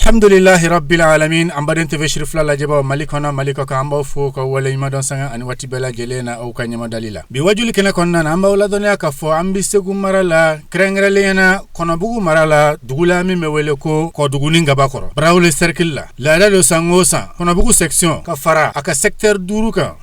Alhamdulilahi rabbil alamin. An baden TV Sirifila lajɛbaw Mali kɔnɔ, Mali kɔ kan, an b'aw fo ka waleɲuman dɔn sanga ani waati bɛɛ lajɛlen na aw ka ɲɛmadali la. Bi wajuli kɛnɛ kɔnɔna na, an b'aw ladɔnniya k'a fɔ an bɛ Segu mara la, kɛrɛnkɛrɛnnenya na Kɔnɔbugu mara la, dugu la min bɛ wele ko Kɔduguni Gabakɔrɔ, Barawele cercle la. Laada don san o san, Kɔnɔbugu section ka fara a ka secteur 5 kan,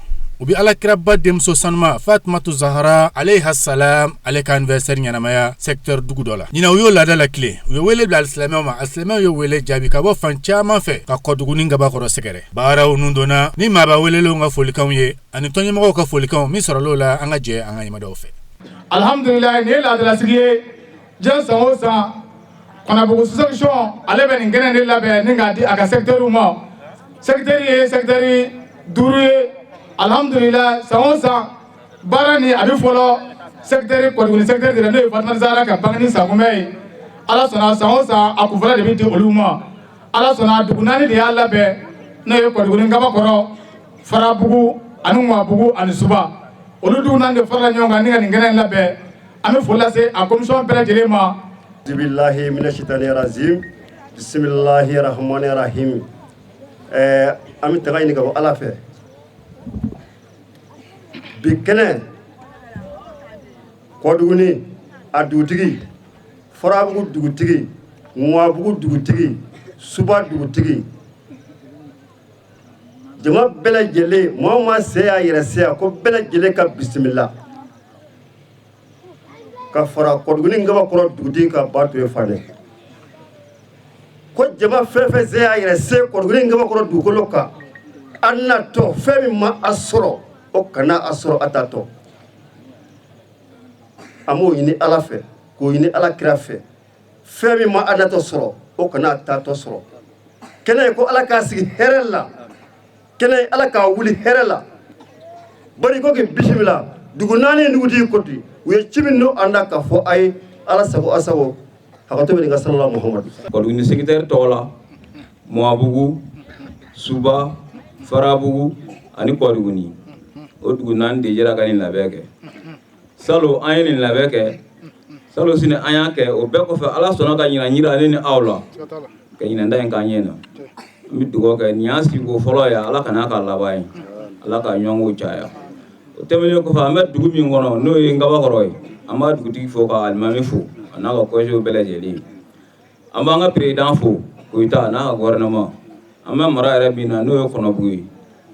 u bɛ Alakiraba denmuso sanuma Fatumatu Zahara alayha salam, ale ka anniversaire ɲɛnamaya secteur dugu dɔ la. Ɲinan, u y'o laada latilen, u ye wele bila alisilamɛw ma, alisilamɛw ye wele jaabi ka bɔ fan caman fɛ ka Kɔduguni Gabakɔrɔ sɛgɛrɛ. Baaraw nun donna ni maaba welelenw ka folikanw ye ani tɔnɲɛmɔgɔw ka folikanw min sɔrɔl'o la. An ka jɛ an ka ɲɛmadaw fɛ. Alhamdulilayi, nin ye laadalasigi ye. Diɲɛ san o san, Kɔnɔbugu sous-section ale bɛ nin kɛnɛ de labɛn ni k'a di a ka secteur ma. Secteur ye secteur 5 ye. Alhamdulilayi, san o san baara ni a bɛ fɔlɔ secteur Kɔduguni secteur de la, n'o ye Fatumata Zahara ka bangeni sankunbɛn ye. Ala sɔnna, san o san a kunfɔlɔ de bɛ di olu ma. Ala sɔnna, dugu 4 de y'a labɛn, n'o ye Kɔduguni Gabakɔrɔ, Farabugu ani Ŋabugu ani Suba. Olu dugu 4 de farala ɲɔgɔn kan ni ka nin kɛnɛ in labɛn. An bɛ foli lase a commission bɛɛ lajɛlen ma. Billahi mina shitani razim, bisimilahi rahmani rahim. An bɛ taga ɲini ka bɔ Ala fɛ. Bi kɛnɛ, Kɔduguni a dugutigi, Farabugu dugutigi, Ŋabugu dugutigi, Suba dugutigi, jama bɛɛ lajɛlen, maa o maa se y'a yɛrɛ se yan, ko bɛɛ lajɛlen ka bisimila ka fara Kɔduguni Gabakɔrɔ dugutigi ka ba to ye fanɛ ko jama fɛn fɛn se y'a yɛrɛ se Kɔduguni Gabakɔrɔ dugukolo kan, a natɔ fɛn min ma a sɔrɔ, o kana a sɔrɔ a tatɔ. An b'o ɲini Ala fɛ, k'o ɲini Ala kira fɛ, fɛn min ma a natɔ sɔrɔ, o kana a tatɔ sɔrɔ. Kɛnɛ ye ko Ala k'a sigi hɛrɛ la, kɛnɛ ye Ala k'a wuli hɛrɛ la. Bari ko k'i bisimila dugu 4 dugutigi ko ten, u ye ci min don an da k'a fɔ a ye, Ala sago a sago, hakɛto bɛ nin ka salala Muhamadu. Kɔduguni secteur tɔgɔ la, Mɔbugu, Suba, Farabugu ani Kɔduguni, o dugu 4 de jɛra ka nin labɛn kɛ. Salo an ye nin labɛn kɛ, salo sini an y'a kɛ. O bɛɛ kɔfɛ, Ala sɔnna ka ɲinan yira ne ni aw la ka ɲinan da in k'an ɲɛ na. N bɛ dugawu kɛ, nin y'a sigi ko fɔlɔ ye, Ala kana k'a laban ye, Ala ka ɲɔgɔnko caya. O tɛmɛnen kɔfɛ, an bɛ dugu min kɔnɔ, n'o ye Ngabakɔrɔ ye, an b'a dugutigi fo ka alimami fo a n'a ka conseil bɛɛ lajɛlen. An b'an ka président fo, Koyita, a n'a ka gouvernement. An bɛ mara yɛrɛ min na, n'o ye Kɔnɔbugu ye,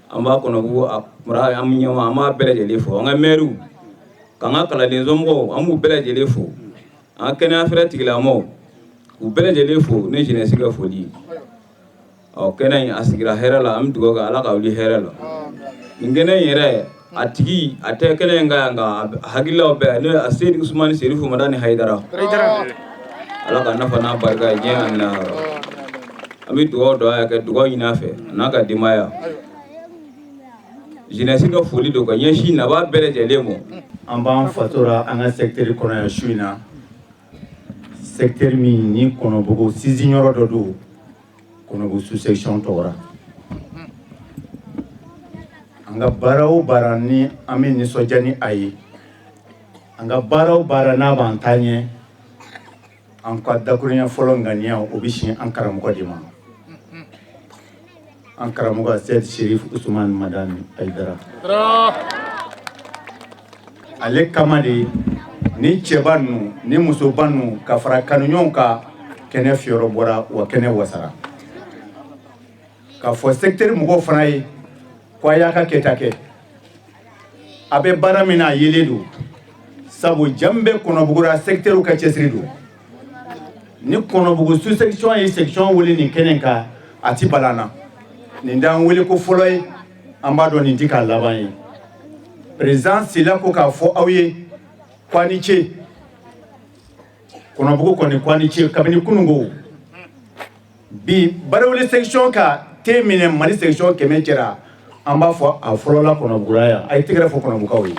an b'a Kɔnɔbugu a mara an ɲɛma, an b'a bɛɛ lajɛlen fo. An ka maire, k'an ka kalanden somɔgɔw, an b'u bɛɛ lajɛlen fo. An ka kɛnɛya fɛrɛ tigilamɔgɔw, k'u bɛɛ lajɛlen fo ni jeunesse ka foli ye. Ɔ, kɛnɛ in a sigira hɛrɛ la, an bɛ dugawu kɛ, Ala ka wuli hɛrɛ la. Nin kɛnɛ in yɛrɛ a tigi a tɛ kɛnɛ in kan yan, nka a hakililaw bɛɛ, n'o ye a Seyidi Usumani Serifu Madani Hayidara, Ala ka nafa n'a barika ye diɲɛ ani lahara. An bɛ dugawu dɔ a kɛ, dugawu ɲini a fɛ a n'a ka denbaya. Jeunesse ka foli don ka ɲɛsin nabaa bɛɛ lajɛlen ma. An b'an faso la, an ka secteur kɔnɔ yan su in na, secteur min ni Kɔnɔbugu sinsin yɔrɔ dɔ don, Kɔnɔbugu sous section tɔgɔra. An ka baara o baara ni an bɛ nisɔndiya ni a ye, an ka baara o baara n'a b'an taa ɲɛ, an ka dakurunya fɔlɔ ŋaniya, o bɛ sin an karamɔgɔ de ma, an karamɔgɔ Seyid Sherif Usman Madani Hayidara. Ale kama de ni cɛba ninnu ni musoba ninnu ka fara kanuɲɔgɔnw kan, kɛnɛ fiyɔrɔ bɔra wa kɛnɛ wasara. K'a fɔ secteur mɔgɔw fana ye ko a y'a ka kɛta kɛ, a bɛ baara min na, a yelen don, sabu jam bɛ Kɔnɔbugura, secteur ka cɛsiri don. Ni Kɔnɔbugu sous section ye section wele nin kɛnɛ kan, a ti bala na. Nin t'an wele ko fɔlɔ ye, an b'a dɔn nin ti k'a laban ye. Président Sila ko k'a fɔ aw ye ko a ni ce. Kɔnɔbugu kɔni ko a ni ce kabini kununko. Bi Barawele section ka te minɛ Mali section 100 cɛra, an b'a fɔ a fɔlɔla Kɔnɔbugura yan. A ye tɛgɛrɛ fɔ Kɔnɔbugukaw ye.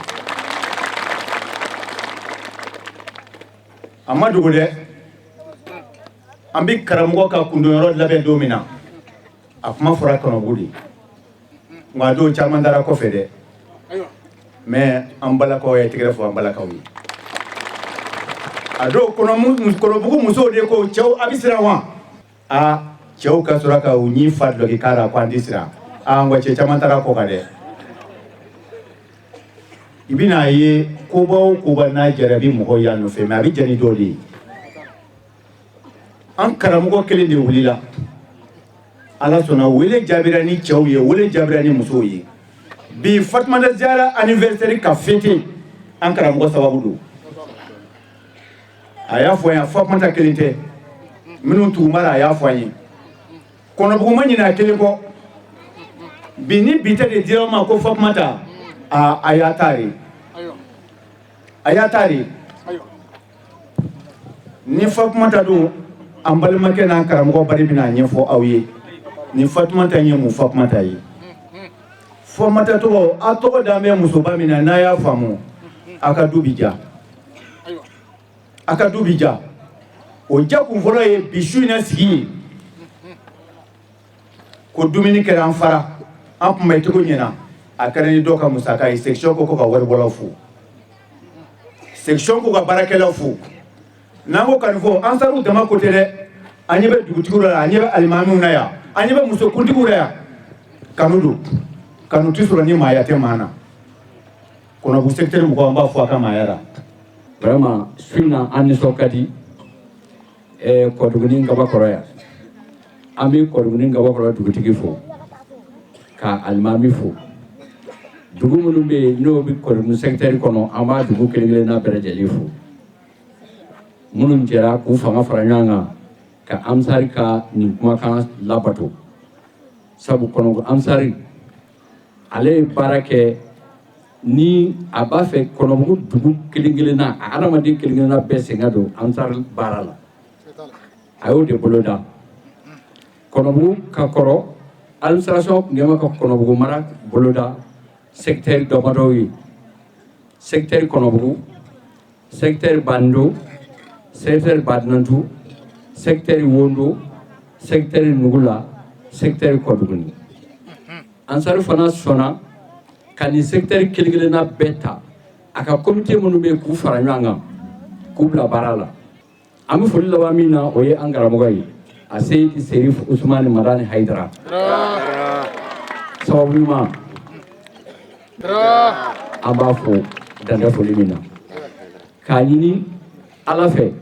A ma dogo dɛ, an bɛ karamɔgɔ ka kundonyɔrɔ labɛn don min na, a kuma fɔra Kɔnɔbugu de, nka a don caman taara kɔfɛ dɛ. Mais an balakaw ye tɛgɛrɛ fɔ an balakaw ye. A don Kɔnɔbugu musow de ko cɛw a bɛ siran wa? Aa, Cɛw ka sɔrɔ ka u ɲin fa dulɔki kan na ko an tɛ siran. Aa, n ko cɛ caman taara kɔ kan dɛ. I bɛna ye, koba o koba n'a jara, i bɛ mɔgɔw y'a nɔfɛ, mais a bɛ ja ni dɔw de ye. An karamɔgɔ kelen de wulila. Ala sɔnna, wele jaabira ni cɛw ye, wele jaabira ni musow ye. Bi Fatumata Ziyara anniversaire ka fêter, an karamɔgɔ sababu don. A y'a fɔ an ye, Fatumata kelen tɛ, minnu tugumara, a y'a fɔ an ye. Kɔnɔbugu ma ɲinɛ a kelen kɔ. Bi ni bi tɛ de dira ma ko Fatumata, a a y'a ta de, a y'a ta de. Ni Fatumata don, an balimakɛ n'an karamɔgɔ bari bɛna a ɲɛfɔ aw ye ni Fatumata ye mun Fatumata ye. Fatumata tɔgɔ, a tɔgɔ dan bɛ musoba min na, n'a y'a faamu, a ka du bi ja, a ka du bi ja. O ja kun fɔlɔ ye bi su in na sigi ye ko dumuni kɛra, an fara an kun bɛ cogo ɲɛna. A kɛra ni dɔw ka musaka ye. Section ko ka waribɔlaw fo, section ko ka baarakɛlaw fo. N'an ko ka nin fɔ, ansariw dama ko tɛ dɛ. An ɲɛ bɛ dugutigiw la yan, an ɲɛ bɛ alimamiw na yan, an ɲɛ bɛ muso kuntigiw la yan. Kanu don, kanu tɛ sɔrɔ ni maaya tɛ maa na. Kɔnɔbugu secteur mɔgɔw, an b'a fɔ a ka maaya la. Vraiment, su in na, an nisɔn ka di Kɔduguni Gabakɔrɔ yan. An bɛ Kɔduguni Gabakɔrɔ dugutigi fo, ka alimami fo. Dugu minnu bɛ yen n'o bɛ Kɔduguni secteur kɔnɔ, an b'a dugu kelen kelenna bɛɛ lajɛlen fo, minnu jɛra k'u fanga fara ɲɔgɔn kan ka Ansari ka nin kumakan labato. Sabu kɔnɔ Ansari, ale ye baara kɛ ni a b'a fɛ Kɔnɔbugu dugu kelen kelenna, a adamaden kelen kelenna bɛɛ sen ka don Ansari baara la. A y'o de boloda. Kɔnɔbugu ka kɔrɔ, administration tun kɛn bɛ ka Kɔnɔbugu mara boloda secteur damadɔw ye: secteur Kɔnɔbugu, secteur Bando, secteur Badinantu, secteur Wondo, secteur Nugula, secteur Kɔduguni. Ansari fana sɔnna ka nin secteur kelen kelenna bɛɛ ta, a ka comité minnu bɛ yen, k'u fara ɲɔgɔn kan k'u bila baara la. An bɛ foli laban min na, o ye an karamɔgɔ ye, a Seyidi Serif Usumani Madani Hayidara. Sababu ɲuman, an b'a fo dantɛ foli min na, k'a ɲini Ala fɛ,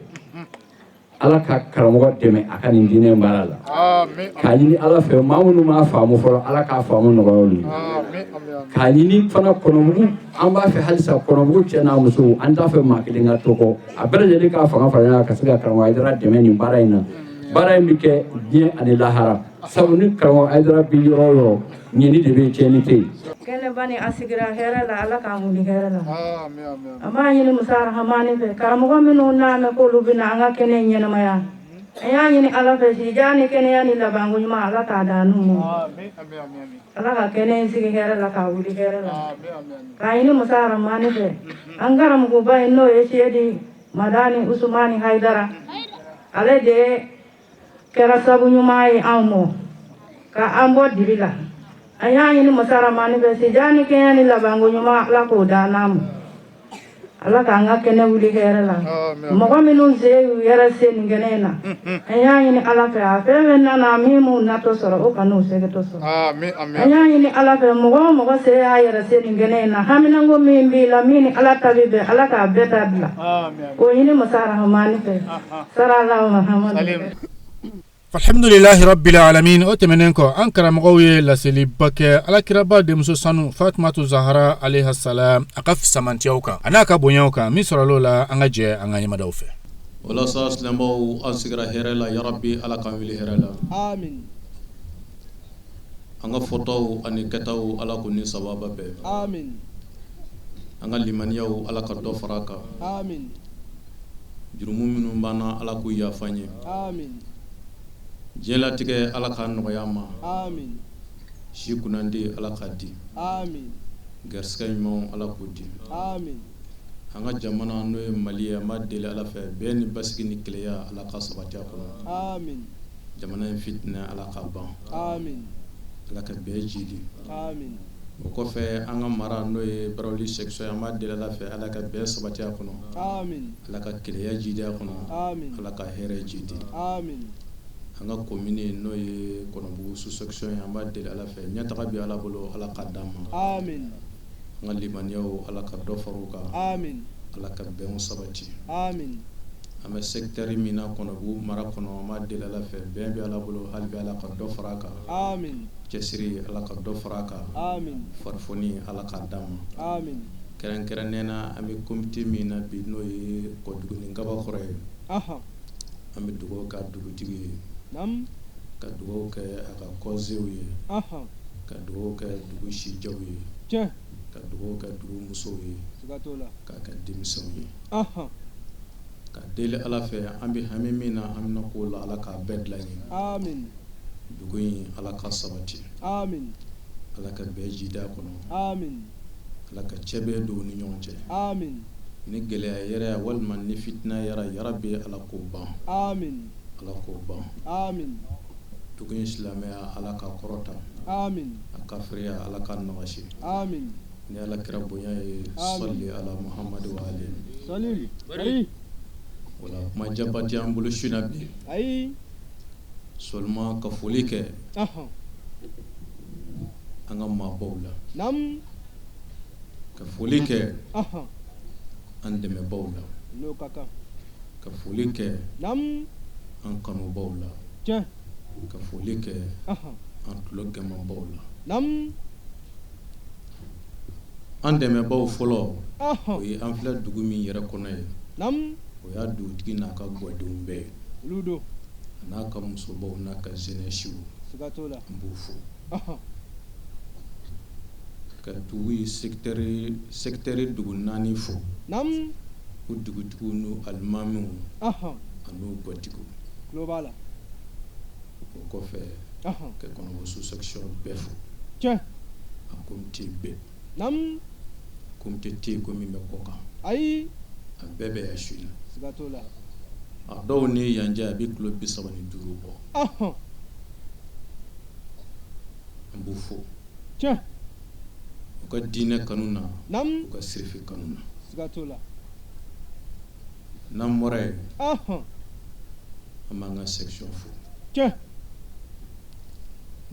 Ala ka karamɔgɔ dɛmɛ a ka nin diinɛ baara la, k'a ɲini Ala fɛ, maa minnu m'a faamu fɔlɔ, Ala k'a faamu nɔgɔya olu ye, k'a ɲini fana Kɔnɔbugu. An b'a fɛ halisa Kɔnɔbugu cɛ n'a muso, an t'a fɛ maa kelen ka to kɔ, a bɛɛ lajɛlen k'a fanga fara ɲɔgɔn kan ka se ka karamɔgɔ Hayidara dɛmɛ nin baara in na. Baara in bɛ kɛ diɲɛ ani lahara, sabu ni karamɔgɔ Hayidara bɛ yɔrɔ o yɔrɔ, ɲɛni de bɛ yen, tiɲɛni tɛ yen. Kɛnɛba ni a sigira hɛrɛ la, Ala k'an wuli hɛrɛ la. An b'a ɲini Musa Rahamani fɛ, karamɔgɔ minnu n'a mɛn k'olu bɛna an ka kɛnɛ in ɲɛnamaya, an y'a ɲini Ala fɛ, sijan ni kɛnɛya ni labanko ɲuman, Ala k'a d'an n'u ma. Ala ka kɛnɛ in sigi hɛrɛ la, k'a wuli hɛrɛ la, k'a ɲini Musa Rahamani fɛ, an karamɔgɔba in, n'o ye Seyidi Madani Usumani Hayidara, ale de kɛra sabu ɲuman ye anw mɔ ka an bɔ dibi la. An y'a ɲini Masa Rahamani fɛ, sijan ni kɛnɛya ni labanko ɲuman, Ala k'o d'an n'a ma. Ala k'an ka kɛnɛ wuli hɛrɛ la. Mɔgɔ minnu se y'u yɛrɛ se nin kɛnɛ in na, an y'a ɲini Ala fɛ, a fɛn fɛn nana, min m'u natɔ sɔrɔ, o kan'u segetɔ sɔrɔ. An y'a ɲini Ala fɛ, mɔgɔ o mɔgɔ se y'a yɛrɛ se nin kɛnɛ in na, haminanko min b'i la, min ni Ala ta bɛ bɛn, Ala k'a bɛɛ ta bila. K'o ɲini Masa Rahamani fɛ, sarala Muhamadu. Alhamdulilahi rabbil alamin. O tɛmɛnen kɔ, an karamɔgɔw ye laseliba kɛ Alakiraba denmuso sanu Fatumatu Zahara alayha salam, a ka fisamantiyaw kan a n'a ka bonyaw kan. Min sɔrɔla o la, an ka jɛ an ka ɲɛmadaw fɛ. Walasa silamɛw, an sigira hɛrɛ la, yarabi Ala k'an wuli hɛrɛ la. An ka fɔtaw ani kɛtaw, Ala k'u ni sababa bɛn. An ka limaniyaw, Ala ka dɔ fara a kan. Jurumu minnu b'an na, Ala k'u yafa an ye. Diɲɛlatigɛ, Ala k'a nɔgɔya an ma. Si kunnandi, Ala k'a di. Garisɛgɛ ɲumanw, Ala k'u di. An ka jamana, n'o ye Mali ye, an b'a deli Ala fɛ, bɛn ni basigi ni kelenya, Ala ka sabati a kɔnɔ. Jamana in fitinɛ, Ala k'a ban. Ala ka bɛn jidi. O kɔfɛ, an ka mara, n'o ye Barawuli section ye, an b'a deli Ala fɛ, Ala ka bɛn sabati a kɔnɔ, Ala ka kelenya jidi a kɔnɔ, Ala ka hɛrɛ jidi. An ka commune n'o ye Kɔnɔbugu sous-section ye, an b'a deli Ala fɛ, ɲɛtaga bɛ Ala bolo, Ala k'a d'an ma. Amin. An ka limaniyaw, Ala ka dɔ fara u kan. Amin. Ala ka bɛnw sabati. Amin. An bɛ secteur min na Kɔnɔbugu mara kɔnɔ, an b'a deli Ala fɛ, bɛn bɛ Ala bolo, hali bi Ala ka dɔ fara a kan. Amin. Cɛsiri, Ala ka dɔ fara a kan. Amin. Farifoni, Ala k'a d'an ma. Amin. Kɛrɛnkɛrɛnnenya na, an bɛ comité min na bi, n'o ye Kɔduguni Gabakɔrɔ ye, an bɛ dugawu kɛ dugutigi ye, ka dugawu kɛ a ka conseillers ye, ka dugawu kɛ dugu sijɛw ye, ka dugawu kɛ dugu musow ye, k'a kɛ denmisɛnw ye, ka deli Ala fɛ, an bɛ hami min na, hamina ko la, Ala k'a bɛɛ dilan ye. Amin. Dugu in, Ala ka sabati. Amin. Ala ka bɛn jidi a kɔnɔ. Amin. Ala ka cɛbɛn don u ni ɲɔgɔn cɛ. Amin. Ni gɛlɛya yɛrɛ walima ni fitina yɛrɛ, yarabi Ala k'o ban. Amin. Ala k'o ban. Amin. Dugu in silamɛya, Ala ka kɔrɔta. Amin. A kafiriya, Ala ka nɔgɔsi. Amin. Ni Ala kira bonya ye, sɔli ala Muhamadu wa ale. Salim. Wala kuma jaba tɛ an bolo su na bi. Ayi. Seulement ka foli kɛ an ka maabaw la. Naam. Ka foli kɛ an dɛmɛbaw la. N'o ka kan. Ka foli kɛ Naam. an kanubaw la. Tiɲɛ. Ka foli kɛ an tulo gɛnmanbaw la. Naam. An dɛmɛbaw fɔlɔ, o ye an filɛ dugu min yɛrɛ kɔnɔ ye. Naam. O y'a dugutigi n'a ka gwadenw bɛɛ ye. Olu don. A n'a ka musobaw n'a ka jeunesse. Siga t'o la. An b'u fo. Ka dugu ye secteur dugu naani fo. Naam. O dugutigiw n'u alimamiw. An'u gwatigiw. Tulo b'a la. O kɔfɛ, ka Kɔnɔbugu sous-section bɛɛ fo. Tiɲɛ. A comité bɛɛ. Naam. Comité tɛ yen ko min bɛ kɔ kan. Ayi. A bɛɛ bɛ yan su in na. Siga t'o la. A dɔw ni yan cɛ, a bɛ kilo 35 bɔ. An b'u fo. Tiɲɛ. U ka diinɛ kanu na. Naam. U ka sirifi kanu na. Siga t'o la. N'an bɔra yen, an b'an ka section fo. Tiɲɛ.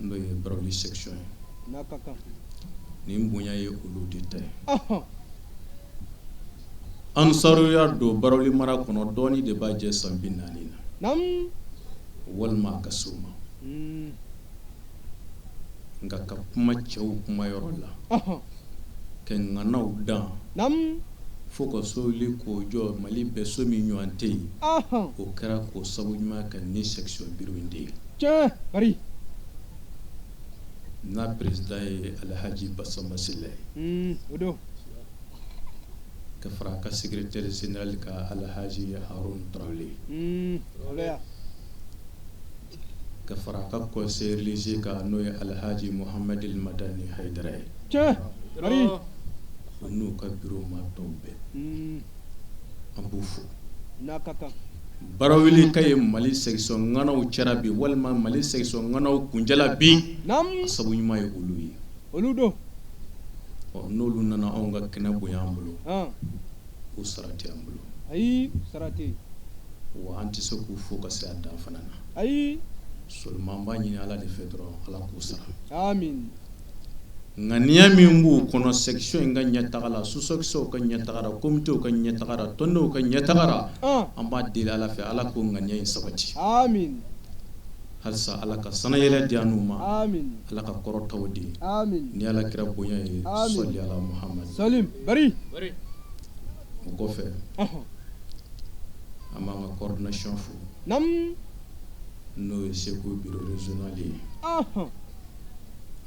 N'o ye Barawuli section ye. N'a ka kan. Nin bonya ye olu de ta ye. Ansaruya don Barawuli mara kɔnɔ, dɔɔni de b'a jɛ san 40 na. Naam. Walima a ka s'o ma. Nka ka kuma cɛw kuma yɔrɔ la. Ka ŋanaw dan. Naam. Fo ka so wuli k'o jɔ, Mali bɛɛ so min ɲɔgɔn tɛ yen. O kɛra k'o sabu ɲuman ka ni section bureau in de ye. Tiɲɛ. Bari. N'a président ye Alhaji Basamba Sila ye. O don. Ka fara a ka secrétaire général ka Alhaji Harun Tarawele. Ka fara a ka conseiller religieux kan, n'o ye Alhaji Mohamed Madani Haidara ye. Tiɲɛ. Bari. O n'u ka bureau maa tɔw bɛɛ. An b'u fo. N'a ka kan. Barawuli ka ye Mali section ŋanaw cɛra bi, walima Mali section ŋanaw kunjɛla bi. Naam. A sabu ɲuman ye olu ye. Olu don. Ɔ, n'olu nana anw ka kɛnɛ bonya an bolo. U sara tɛ an bolo. Ayi, sara tɛ yen. Wa an tɛ se k'u fo ka se a dan fana na. Ayi. Seulement an b'a ɲini Ala de fɛ dɔrɔn, Ala k'u sara. Amin. Ŋaniya min b'u kɔnɔ section in ka ɲɛtaga la, sous-section ka ɲɛtaga la, comité ka ɲɛtaga la, tɔndenw ka ɲɛtaga la, an b'a deli Ala fɛ, Ala k'o ŋaniya in sabati. Amin. Halisa Ala ka sanayɛlɛ di an n'u ma. Amin. Ala ka kɔrɔtaw di. Amin. Ni Ala kira bonya ye. Amin. Sɔli ala Muhammad. Salim. Bari. O kɔfɛ, an b'an ka coordination fo. Naam. N'o ye Segu bureau régional ye. An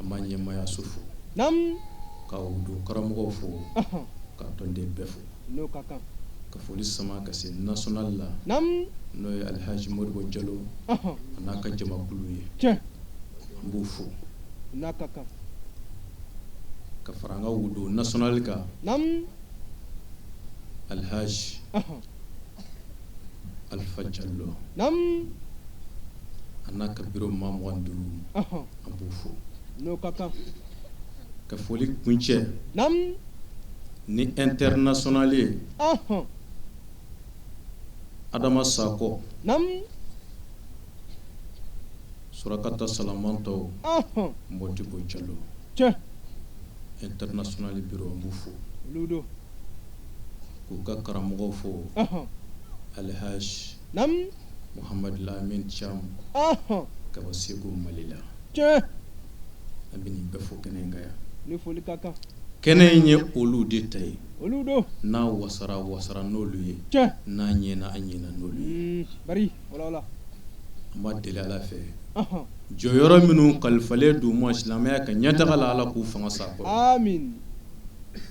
b'an ɲɛmaayaso fo. Naam. Ka wudu karamɔgɔw fo. Ka tɔnden bɛɛ fo. N'o ka kan. Ka foli sama ka se national la. Naam. N'o ye Alhaji Modibo Jalo. A n'a ka jamakulu ye. Tiɲɛ. An b'u fo. N'a ka kan. Ka fara an ka wudu national kan. Naam. Alhaji Alpha Jallo. Naam. A n'a ka bureau maa 25. An b'u fo. N'o ka kan. Ka foli kuncɛ. Naam. Ni international ye. Adama Sakɔ. Naam. Surakata Salaman tɔw, Modibo Jalo, international bureau, n b'u fo, k'u ka karamɔgɔw fo, Alhaji Muhamadu Lamine Thiam ka bɔ Segu, Mali la. An bɛ nin bɛɛ fo kɛnɛ in kan yan. Ni foli ka kan. Kɛnɛ in ye olu de ta ye. Olu don. N'a wasara, wasara n'olu ye. N'a ɲɛna, a ɲɛna n'olu ye. Bari wala wala. An b'a deli Ala fɛ, jɔyɔrɔ minnu kalifalen d'u ma silamɛya ka ɲɛtaga la, Ala k'u fanga s'a kɔrɔ. Amin.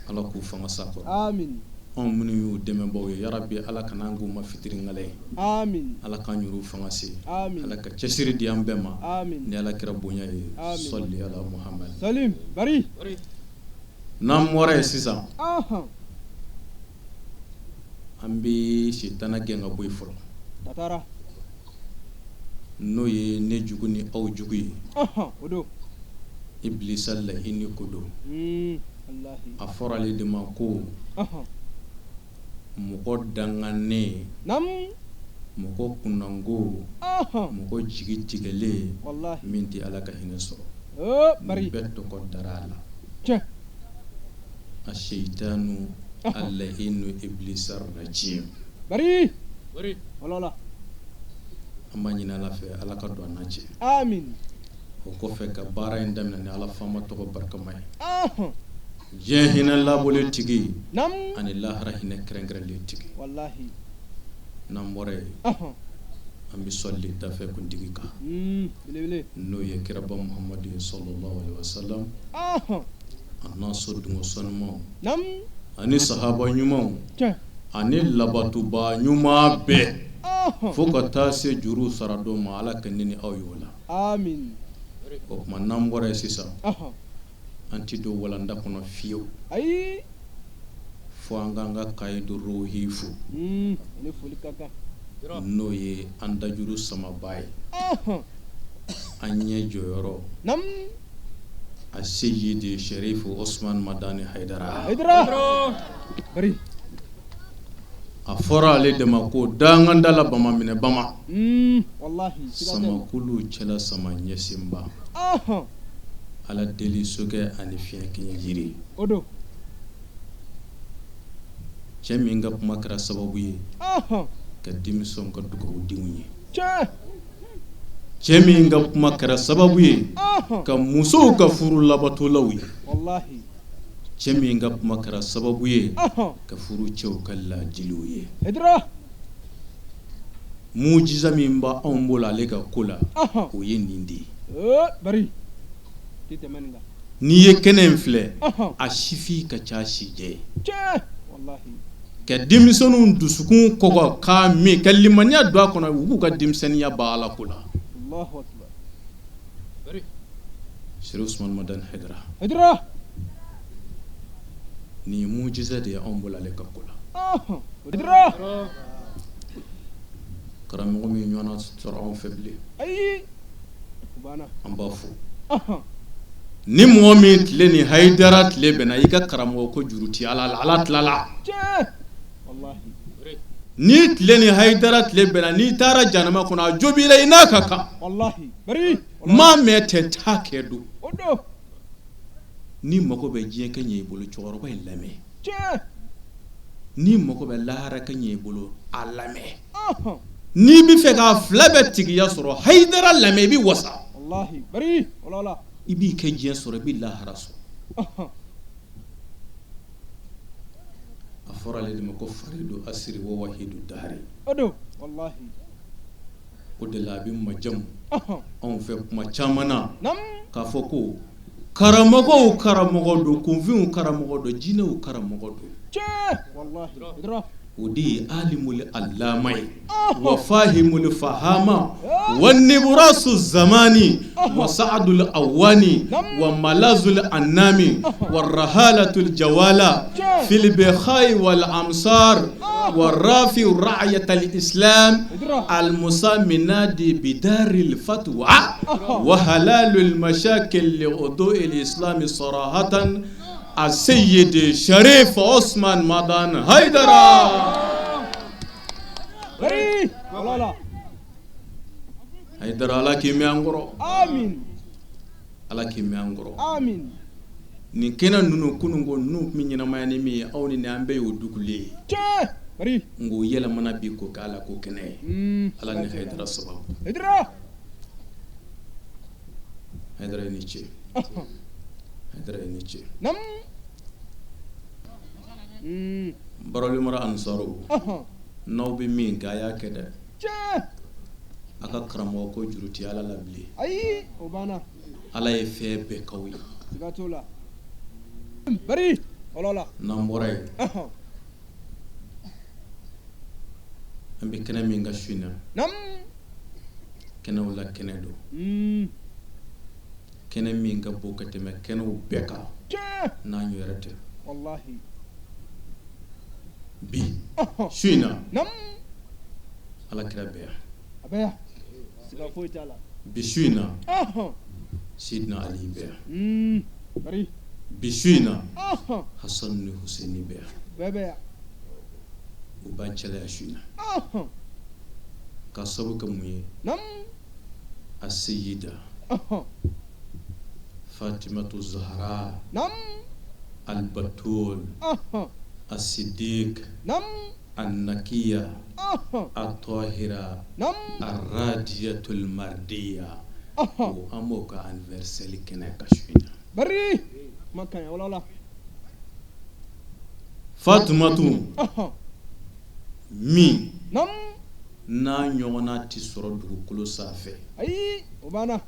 Ala k'u fanga s'a kɔrɔ. Amin. Anw minnu y'u dɛmɛbaw ye, yarabi Ala kana an k'u ma fitiriwale ye. Amin. Ala k'an yɛrɛw fanga se. Amin. Ala ka cɛsiri di an bɛɛ ma. Amin. Ni Ala kira bonya ye. Amin. Sɔli ala Muhammad. Salim bari. N'an bɔra yen sisan, an bɛ sitana gɛn ka bɔ yen fɔlɔ. Tatara. N'o ye ne jugu ni aw jugu ye. O don. Ibilisa laɲini ko don. Walahi. A fɔra ale de ma ko mɔgɔ danganen, mɔgɔ kunnango, mɔgɔ jigi tigɛlen min tɛ Ala ka hinɛ sɔrɔ. Bari. Nin bɛɛ tɔgɔ dara a la. Tiɲɛ. Aseyitanu alainu ibilisa rajim. Bari. Wala wala. An b'a ɲini Ala fɛ, Ala ka don an n'a cɛ. Amin. O kɔfɛ, ka baara in daminɛ ni Ala faama tɔgɔ barikama ye. Diɲɛ hinɛ labɔlen tigi ani lahara hinɛ kɛrɛnkɛrɛnlen tigi. Walahi. N'an bɔra yen, an bɛ sɔli dafɛ kuntigi kan. Belebele. N'o ye kiraba Muhamadu ye, sallallahu alaihi wasallam. A n'a so dungo sanumanw. Ani sahaba ɲumanw. Ani labatoba ɲuman bɛɛ. Fo ka taa se juru sara don ma, Ala ka ne ni aw y'o la. Amin. O tuma, n'an bɔra yen sisan, an ti don walanda kɔnɔ fiyewu. Ayi. Fo an k'an ka kayidu rohi fo. Ni foli ka kan. N'o ye an dajuru samaba ye. An ɲɛ jɔyɔrɔ. A seyidi Sherifu Osman Madani Hayidara. Hayidara. Bari. A fɔra ale de ma ko danganda la bama minɛ bama. Walahi. Samakulu cɛla sama ɲɛsinba. Ala deli sokɛ ani fiɲɛ kɛɲɛ jiri. O don. Cɛ min ka kuma kɛra sababu ye ka denmisɛnw ka dugawudenw ye. Tiɲɛ. Cɛ min ka kuma kɛra sababu ye ka musow ka furu labatolaw ye. Walahi. Cɛ min ka kuma kɛra sababu ye ka furu cɛw ka laajiliw ye. Hayidara. Mujiza min b'a anw bolo ale ka ko la, o ye nin de ye. Bari. Ti tɛmɛ nin kan. N'i ye kɛnɛ in filɛ, a sifin ka ca sijɛ ye. Tiɲɛ. Walahi. Ka denmisɛnninw dusukun kɔgɔ k'a min ka limaniya don a kɔnɔ, u k'u ka denmisɛnninya ban Ala ko la. Allahu akbar. Seri Usman Madani Hayidara. Hayidara. Nin ye mujiza de ye anw bolo ale ka ko la. Hayidara. Karamɔgɔ min ɲɔgɔnna sɔrɔ anw fɛ bilen. Ayi. O banna. An b'a fo. Ni mɔgɔ min tile ni Hayidara tile bɛnna, i ka karamɔgɔ ko juru ti Ala la, Ala tilala. Tiɲɛ. Walahi. Ni tile ni Hayidara tile bɛnna, n'i taara janama kɔnɔ, a jo b'i la, i n'a ka kan. Walahi. Bari. Maa mɛn tɛ taa kɛ don. O don. Ni mago bɛ diɲɛ kɛ ɲɛ i bolo, cɛkɔrɔba in lamɛn. Tiɲɛ. Ni mago bɛ lahara kɛ ɲɛ i bolo, a lamɛn. N'i bɛ fɛ k'a fila bɛɛ tigiya sɔrɔ, Hayidara lamɛn, i bɛ wasa. Walahi. Bari. Wala wala. I b'i kɛ diɲɛ sɔrɔ, i b'i lahara sɔrɔ. A fɔra ale de ma ko faridu asiri wa wahidu dahari. O don. Walahi. O de la a bɛ majamu anw fɛ kuma caman na k'a fɔ ko karamɔgɔw karamɔgɔ don, kunfinw karamɔgɔ don, jinɛw karamɔgɔ don. Tiɲɛ. Walahi. Hayidara. O de ye alimul alama ye, wa fahimul fahama, wa niburasu zamani, wa sa'adul awani, wa malazul anami, wa rahalatul jawala fil bikhai wal amsar, wa rafi ra'yat al islam al musamminadi bidaril fatwa, wa halalul mashakil li udu'il islam sarahatan, السيد شريف عثمان مدن هيدرا. Bari. Wala wala. Hayidara. Hayidara, Ala k'i mɛn an kɔrɔ. Amin. Ala k'i mɛn an kɔrɔ. Amin. Nin kɛnɛ ninnu, kunun ko ninnu tun bɛ ɲɛnamaya ni min ye, aw ni ne, an bɛɛ y'o dugulen ye. Tiɲɛ, bari. Nka o yɛlɛmana bi k'o kɛ Ala ko kɛnɛ ye, Ala ni Hayidara sababu. Hayidara. Hayidara i ni ce, Hayidara i ni ce. Nam. Barawuli mara ansaru, n'aw bɛ min kɛ, a y'a kɛ dɛ. Tiɲɛ. A ka karamɔgɔ ko juru tɛ Ala la bilen. Ayi, o banna. Ala ye fɛn bɛɛ k'aw ye. Siga t'o la. Bari, wala la. N'an bɔra yen, an bɛ kɛnɛ min kan su in na, Nam. kɛnɛw la kɛnɛ don, kɛnɛ min ka bon ka tɛmɛ kɛnɛw bɛɛ kan, Tiɲɛ. n'an yɛrɛ tɛ. Wallahi. Bi su in na, Nam. Ala kira bɛ yan. A bɛ yan. Siga foyi t'a la. Bi su in na, Sidina Ali bɛ yan. Bari. Bi su in na, Hasan ni Hussein bɛ yan. Bɛɛ bɛ yan. U b'an cɛla yan su in na ka sababu kɛ mun ye? Nam. A seyida Fatimatu Zahara Nam. Albatul Asidik Nam. Annakiya Atahira Nam. Aradiyatul Mardiya, o an b'o ka anniversaire kɛnɛ kan su in na. Bari. Kuma ka ɲi, wala la. Fatumatu min Nam. n'a ɲɔgɔnna tɛ sɔrɔ dugukolo sanfɛ. Ayi, o banna.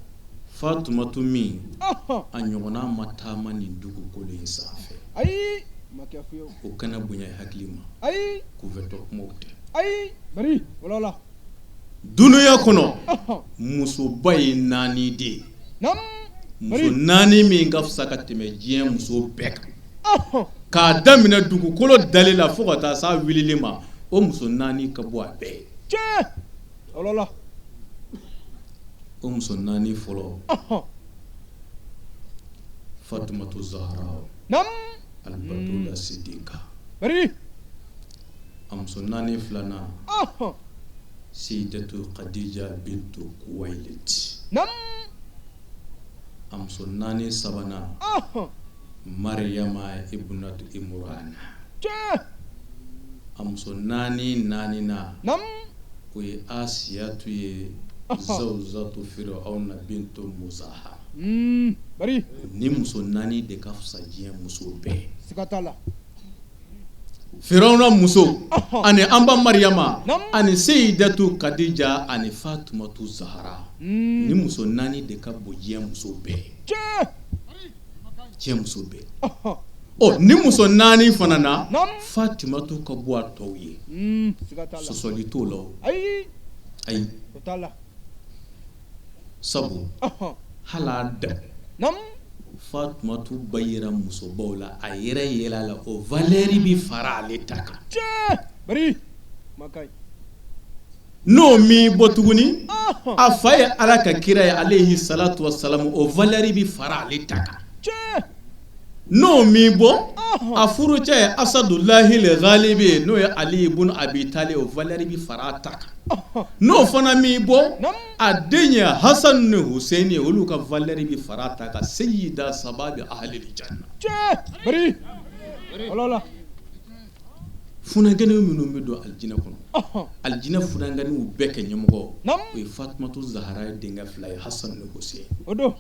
Fatumatu min a ɲɔgɔnna ma taama nin dugukolo in sanfɛ. Ayi, ma kɛ fiyewu. O kana bonya i hakili ma. Ayi. Kunfɛtɔ kumaw tɛ. Ayi, bari, wala la. Dunuya kɔnɔ, musoba ye naani de ye. Nam. Muso naani min ka fisa ka tɛmɛ diɲɛ muso bɛɛ kan, k'a daminɛ dugukolo dali la fo ka taa s'a wulili ma, o muso naani ka bɔ a bɛɛ ye. Tiɲɛ, wala la. O muso naani fɔlɔ, Fatumatu Zahara Nam. Albatula Sidika. Bari. A muso naani filanan, Seyidatu Khadija bintu Kuwailit. Nam. A muso naani sabanan, Mariyama ibnatu Imurana. Tiɲɛ. A muso naani naaninan, Nam. o ye Asiyatu ye, Zawzatu Firawuna bintu Muzaha. Bari. Ni muso naani de ka fisa diɲɛ muso bɛɛ. Siga t'a la. Firawuna muso ani an ba Mariyama ani Seyidatu Kadija ani Fatumatu Zahara, ni muso naani de ka bon diɲɛ muso bɛɛ. Tiɲɛ. Diɲɛ muso bɛɛ. Ɔ, ni muso naani fana na, Fatumatu ka bɔ a tɔw ye. Siga t'a la. Sɔsɔli t'o la o. Ayi. Ayi. O t'a la. Sabu hali a da Nam. Fatumatu ba yera musobaw la, a yɛrɛ yɛlɛ la, o valeur bi fara ale ta kan. Tiɲɛ, bari, kuma ka ɲi. N'o min bɔ tuguni, a fa ye Ala ka kira ye, alayhi salatu wasalamu, o valeur bi fara ale ta kan. Tiɲɛ. N'o min bɔ, a furucɛ ye Asadulahi le Ghalibi ye, n'o ye Ali ibn Abi Talib, o valeur bi fara a ta kan. N'o fana min bɔ, a den ye Hasan ni Hussein ye, olu ka valeur bi fara a ta kan, seyida sababi ahlil janna. Tiɲɛ, bari, wala la. Funankɛnin minnu bɛ don alijinɛ kɔnɔ, alijinɛ funankɛninw bɛɛ kɛ ɲɛmɔgɔ, o ye Fatumatu Zahara ye denkɛ fila ye, Hasan ni Hussein. O don.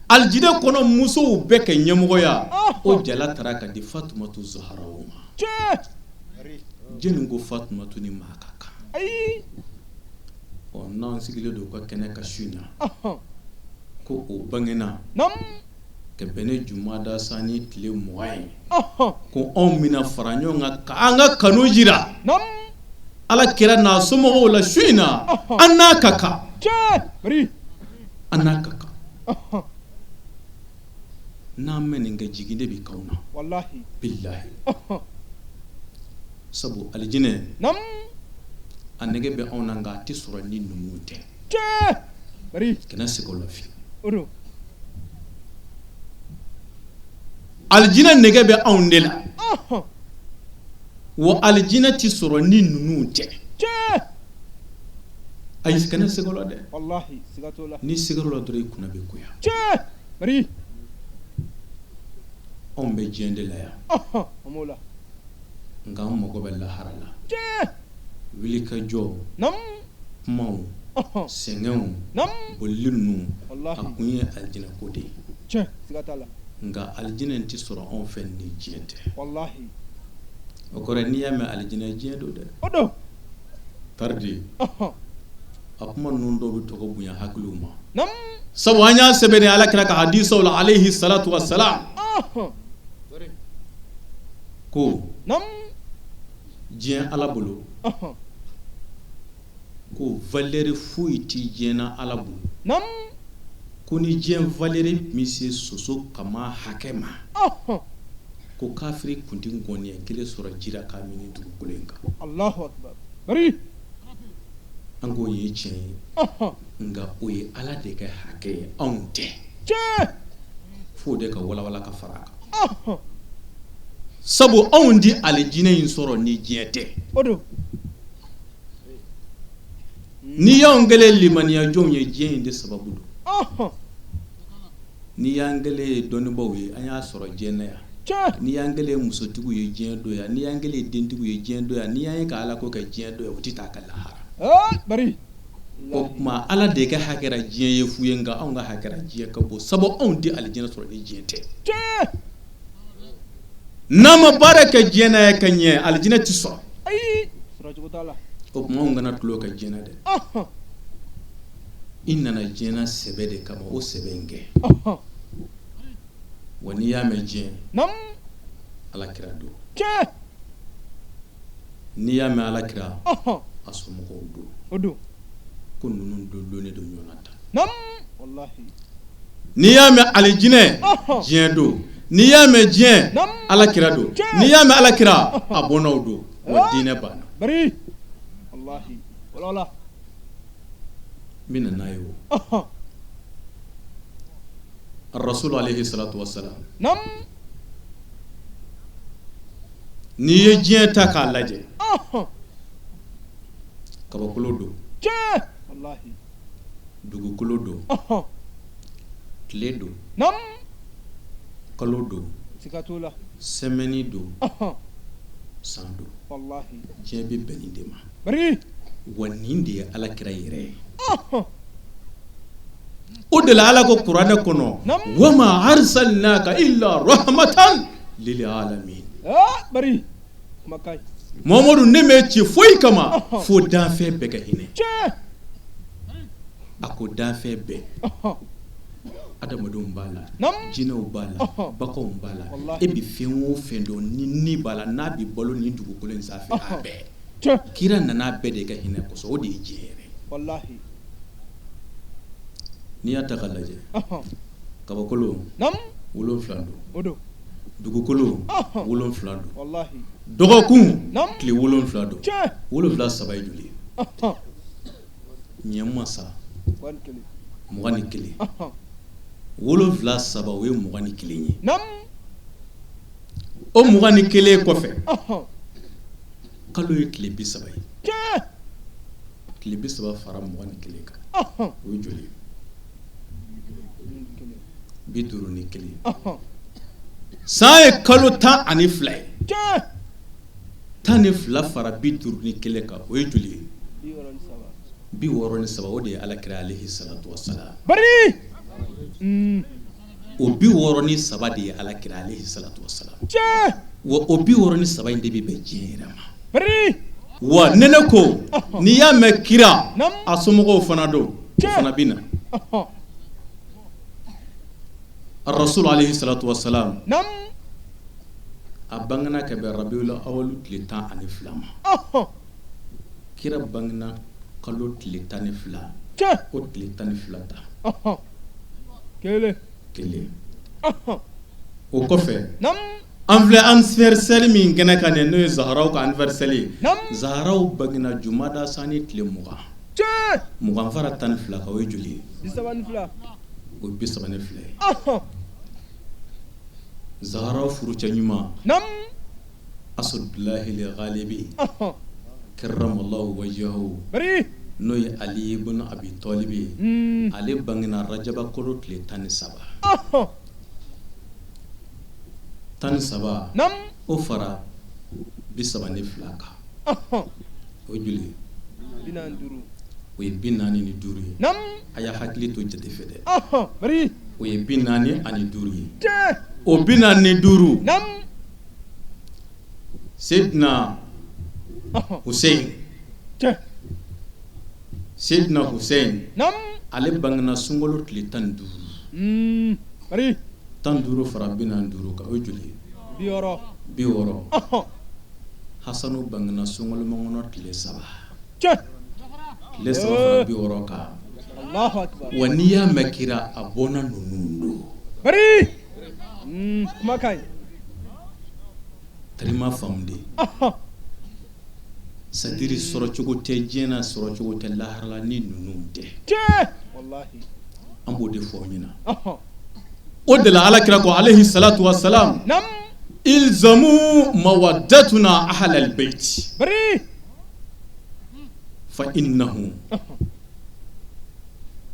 Alijinɛ kɔnɔ musow bɛɛ kɛ ɲɛmɔgɔya, o jala taara ka di Fatumatu Zahara o ma. Tiɲɛ. Jɛnni ko Fatumatu ni maa ka kan. Ayi. Ɔ, n'an sigilen don u ka kɛnɛ kan su in na, ko o bangena Nam. ka bɛn ni jumada sani tile 20 ye, ko anw bɛna fara ɲɔgɔn kan ka an ka kanu jira Nam. Ala kira n'a somɔgɔw la su in na, an n'a ka kan. Tiɲɛ, bari. An n'a ka kan. N'an ma nin kɛ, jigin de bɛ k'anw na. Wallahi. Bilahi, sabu alijinɛ, Nam. a nege bɛ anw na, nka a tɛ sɔrɔ ni numuw tɛ. Tiɲɛ, bari. Kana sigi o la fiyewu. O don. Alijinɛ nege bɛ anw de la, wa alijinɛ tɛ sɔrɔ ni ninnu tɛ. Tiɲɛ. Ayi, kana siga o la dɛ. Wallahi, siga t'o la. N'i sigar'o la dɔrɔn, i kunna bɛ goya. Tiɲɛ, bari. Anw bɛ diɲɛ de la yan. An b'o la. Nka an mago bɛ lahara la. Tiɲɛ. Wuli ka jɔ. Kumaw, sɛgɛnw, bolili ninnu, a kun ye alijinɛ ko de ye. Tiɲɛ, siga t'a la. Nka alijinɛ in tɛ sɔrɔ anw fɛ ni diɲɛ tɛ. Wallahi. O kɔrɔ, n'i y'a mɛn alijinɛ, diɲɛ don dɛ. O don. Taridi, a kuma ninnu dɔw bɛ tɔgɔ bonya hakiliw ma, sabu an y'a sɛbɛn ala kira ka hadisaw la, alayhi salatu wa salam, ko diɲɛ ala bolo, ko valeur foyi tɛ diɲɛ na ala bolo, ko ni diɲɛ valeur tun bɛ se soso kama hakɛ ma, ko kafiri tun tɛ ŋɔniya kelen sɔrɔ ji la k'a min dugukolo in kan. Allahu akbar, bari. An k'o ye tiɲɛ ye, nka o ye ala de ka hakɛ ye, anw tɛ. F'o de ka walawala ka fara a kan, sabu anw di alijinɛ in sɔrɔ ni diɲɛ tɛ. O don. N'i y'anw kɛlen limaniya jɔnw ye, diɲɛ in de sababu don. N'i y'an kɛlen ye dɔnnibaaw ye, an y'a sɔrɔ diɲɛ na yan. N'i y'an kɛlen ye musotigiw ye, diɲɛ don yan. N'i y'an kɛlen ye dentigiw ye, diɲɛ don yan. N'i y'an ye ka ala ko kɛ, diɲɛ don yan. O tɛ taa ka lahara. Bari. O tuma, ala de ka hakɛra diɲɛ ye fu ye, nka anw ka hakɛra diɲɛ ka bon, sabu anw tɛ alijinɛ sɔrɔ ni diɲɛ tɛ. N'an ma baara kɛ diɲɛ na ye ka ɲɛ, alijinɛ tɛ sɔrɔ. Ayi, sɔrɔ cogo t'a la. O tuma, anw kana tulon kɛ diɲɛ na dɛ. I nana diɲɛ na sɛbɛ de kama, o sɛbɛ in kɛ. Wa n'i y'a mɛn diɲɛ, ala kira don. N'i y'a mɛn ala kira, a somɔgɔw don. O don. Ko ninnu donnen don ɲɔgɔn na tan. Wallahi. N'i y'a mɛn alijinɛ, diɲɛ don. N'i y'a mɛn diɲɛ, ala kira don. N'i y'a mɛn ala kira, a bɔnnaw don. Wa diinɛ banna. Bari, wallahi, wala. N bɛ na n'a ye o. Rasul alayhi salatu wasalam, n'i ye diɲɛ ta k'a lajɛ, kabakolo don, wallahi, dugukolo don, tile don, kalo don, siga t'o la, semaine don, san don. Wallahi. Diɲɛ bɛ bɛn nin de ma. Bari. Wa nin de ye ala kira yɛrɛ ye. O de la ala ko kuranɛ kɔnɔ: wama arsalnaka illa rahmatan lil alamin. Bari, kuma ka ɲi. Mamadu, ne m'e ci foyi kama fo danfɛn bɛɛ ka hinɛ. A ko danfɛn bɛɛ, adamadenw b'a la, jinɛw b'a la, baganw b'a la, e bɛ fɛn o fɛn dɔn ni ni b'a la, n'a bɛ balo nin dugukolo in sanfɛ, a bɛɛ, kira nana bɛɛ de ka hinɛ kosɔn. O de ye diɲɛ yɛrɛ. Wallahi. N'i y'a ta k'a lajɛ, kabakolo 7 don. O don. Dugukolo 7 don. Wallahi. Dɔgɔkun tile 7 don. 7 saba ye joli ye? Ɲɛ masa. 21. 7 saba, o ye 21 ye. O 21 kɔfɛ, kalo ye tile 30 ye. Tile 30 fara 21 kan, o ye joli ye? 51. San ye kalo 12 ye. 12 fara 51 kan, o ye joli ye? 63. O de ye ala kira alayhi salatu wasalam. Bari. O 63 de ye ala kira alayhi salatu wasalam. Wa o 63 in de bɛ bɛn diɲɛ yɛrɛ ma. Bari. Wa ne ko, n'i y'a mɛn kira, a somɔgɔw fana don, o fana bɛ na. Rasul alayhi salatu wasalam, a bangena ka bɛn rabiul awal tile 12 ma. Kira bangena kalo tile 12, o tile 12 ta. Kelen. Kelen. O kɔfɛ, an filɛ anniversaire min kɛnɛ kan nin, n'o ye Zaharaw ka anniversaire ye. Zaharaw bangena jumada sani tile 20. 20 fara 12 kan, o ye joli ye? 32. O ye 32 ye. Zaharaw furucɛ ɲuman, Asudulahi Ghalibi, karramallahu wajhahu. Bari. N'o ye Ali ibn Abi Talib ye, ale bangena rajaba kalo tile 13. 13 o fara 32 kan, o ye joli ye? O ye 45 ye. A y'a hakili to jate fɛ dɛ. O ye 45 ye. O 45, Seydina Hussein, Seydina Hussein ale bangena sunkalo tile 15. 15 fara 45 kan, o ye joli ye? 60. Hasanu bangena sunkalo makɔnɔ tile 3. Tile 3 fara 60 kan. Wa n'i y'a mɛn kira, a bɔnna ninnu don. Tarima faamu de. C'est-à-dire sɔrɔcogo tɛ diɲɛ na, sɔrɔcogo tɛ lahara la ni ninnu tɛ. An b'o de fɔ aw ɲɛna. O de la Ala kira ko alayhi salatu wa salam, ilzamu mawaddatuna ahlal bayt fa innahu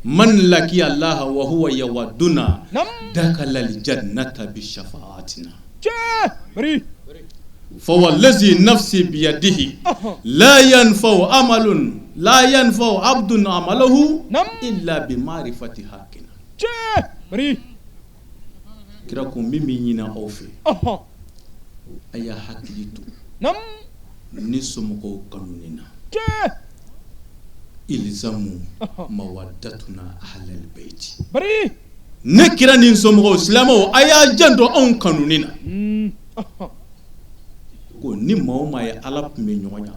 man laqiya Allah wa huwa yawadduna dakhala al jannata bi shafa'atina. Fa wallazi nafsi biyadihi la yanfa'u amalun la yanfa'u abdun amaluhu illa bi ma'rifati haqqina. Kira ko min bɛ ɲini aw fɛ, a y'a hakili to ni somɔgɔw kanuni na. Ilzamu mawaddatuna ahlal bayt. Ne kira ni somɔgɔw silamɛw, a y'a janto anw kanuni na. Ko ni maa o maa ye Ala tun bɛ ɲɔgɔn ya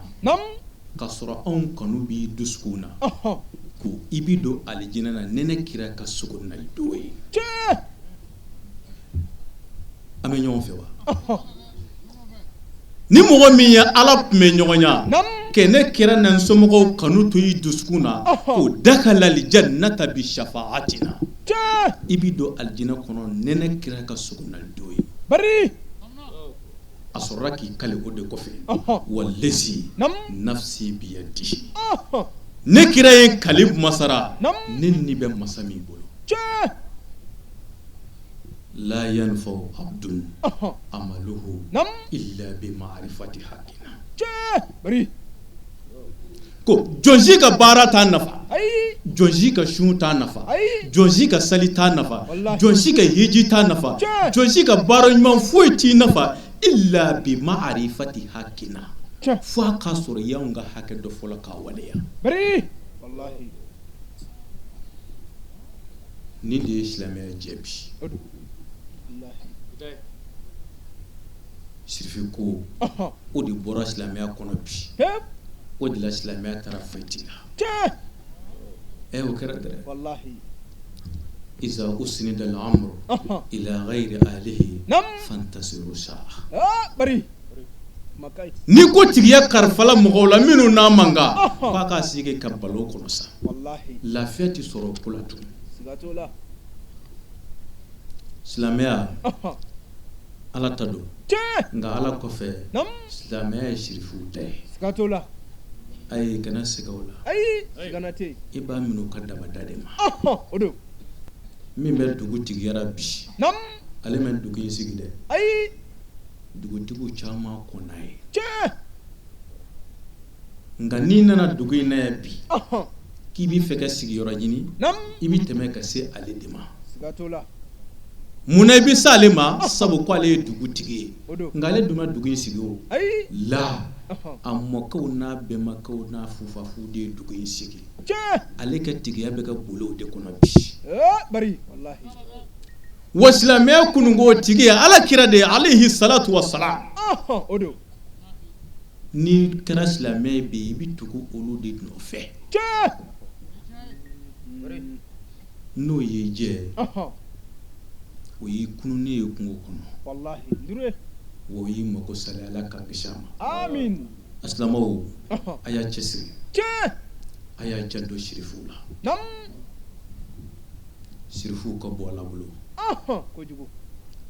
k'a sɔrɔ anw kanu b'i dusukun na, ko i bɛ don alijinɛ na ni ne kira ka sogonali don ye. An bɛ ɲɔgɔn fɛ wa? Ni mɔgɔ min ye Ala tun bɛ ɲɔgɔn ya, kɛ ne kira na n somɔgɔw kanu to i dusukun na, ko dakhala aljannata bi shafa'atina, i bɛ don alijinɛ kɔnɔ ni ne kira ka sogonali don ye. A sɔrɔla k'i kali o de kɔfɛ, wallazi nafsi biyadihi, ne kira ye kali masara ne ni bɛ masa min bolo, la yanfa'u abdun amaluhu illa bi ma'rifati haqqina. Ko jɔn si ka baara t'a nafa, jɔn si ka sun t'a nafa, jɔn si ka sali t'a nafa, jɔn si ka hiji t'a nafa, jɔn si ka baara ɲuman foyi t'i nafa illa bi ma'rifati haqqina, fo a k'a sɔrɔ i y'anw ka hakɛ dɔ fɔlɔ k'a waleya. Nin de ye silamɛya jɛ bi. Sirifi ko o de bɔra silamɛya kɔnɔ bi. O de la silamɛya taara fɛti la. O kɛra dɛ. Iza usnida al-amru ila ghayri ahlihi fantasiru sa'a. Ni ko tigiya kalifala mɔgɔw la minnu n'a man kan, k'a k'a sigi ka balo kɔnɔ sa, lafiya tɛ sɔrɔ ko la tun. Silamɛya Ala ta don, nka Ala kɔfɛ silamɛya ye sirifuw ta ye. Ayi, kana siga o la, i b'a minɛ u ka dabada de ma. Min bɛ dugu tigiyara bi, ale ma dugu in sigi dɛ. Dugutigiw caman kɔnna ye. Nka n'i nana dugu in na yan bi, k'i b'i fɛ ka sigiyɔrɔ ɲini, i bɛ tɛmɛ ka se ale de ma. Munna i bɛ se ale ma? Sabu ko ale ye dugutigi ye. Nka ale dun ma dugu in sigi o la. A mɔkɛw n'a bɛnbakɛw n'a fufafuw de ye dugu in sigi. Ale ka tigiya bɛ ka boli o de kɔnɔ bi. Wa silamɛya kununko tigi ye Ala kira de ye alayhi salatu wa salam. N'i kɛra silamɛ ye bi, i bɛ tugu olu de nɔfɛ. N'o y'i jɛ, o y'i kununnen ye kungo kɔnɔ, o y'i mako salen, Ala k'an kisi a ma. A silamɛw, a y'a cɛsiri, a y'a janto sirifuw la. Sirifuw ka bɔ Ala bolo,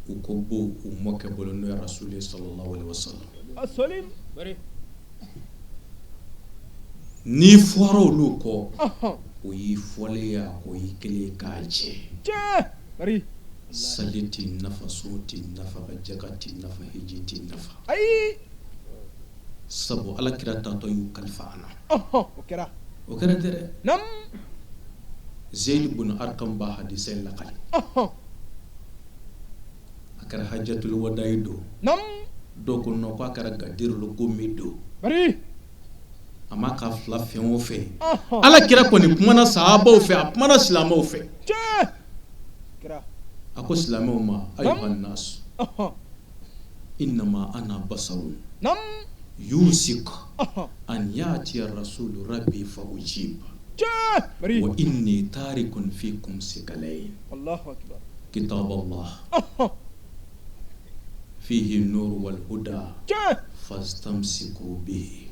u ka bɔ u mɔkɛ bolo n'o ye Rasulu sallallahu alaihi wasallam. N'i fɔra olu kɔ, o y'i fɔlen ye, o y'i kelen k'a jɛ. Sali t'i nafa, sun t'i nafa, ka jaka t'i nafa, hiji t'i nafa. Ayi. Sabu Ala kira taatɔ y'u kalifa an na. O kɛra. O kɛra tɛ dɛ. Zeyid bun Arkam b'a hadisa in lakali. A kɛra hajjatul wadayi don. Dɔw ko non, k'a kɛra gadirul gummi don. A ma ka fila fɛn o fɛn, Ala kira kɔni kumana sahabaw fɛ, a kumana silamɛw fɛ. A ko silamɛw ma: ayuha nas, innama ana basarun yusik an yatiya rasulu rabbi fa ujib wa inni tarikun fikum sikalayn kitab Allah fihi nur wal huda fastamsiku bihi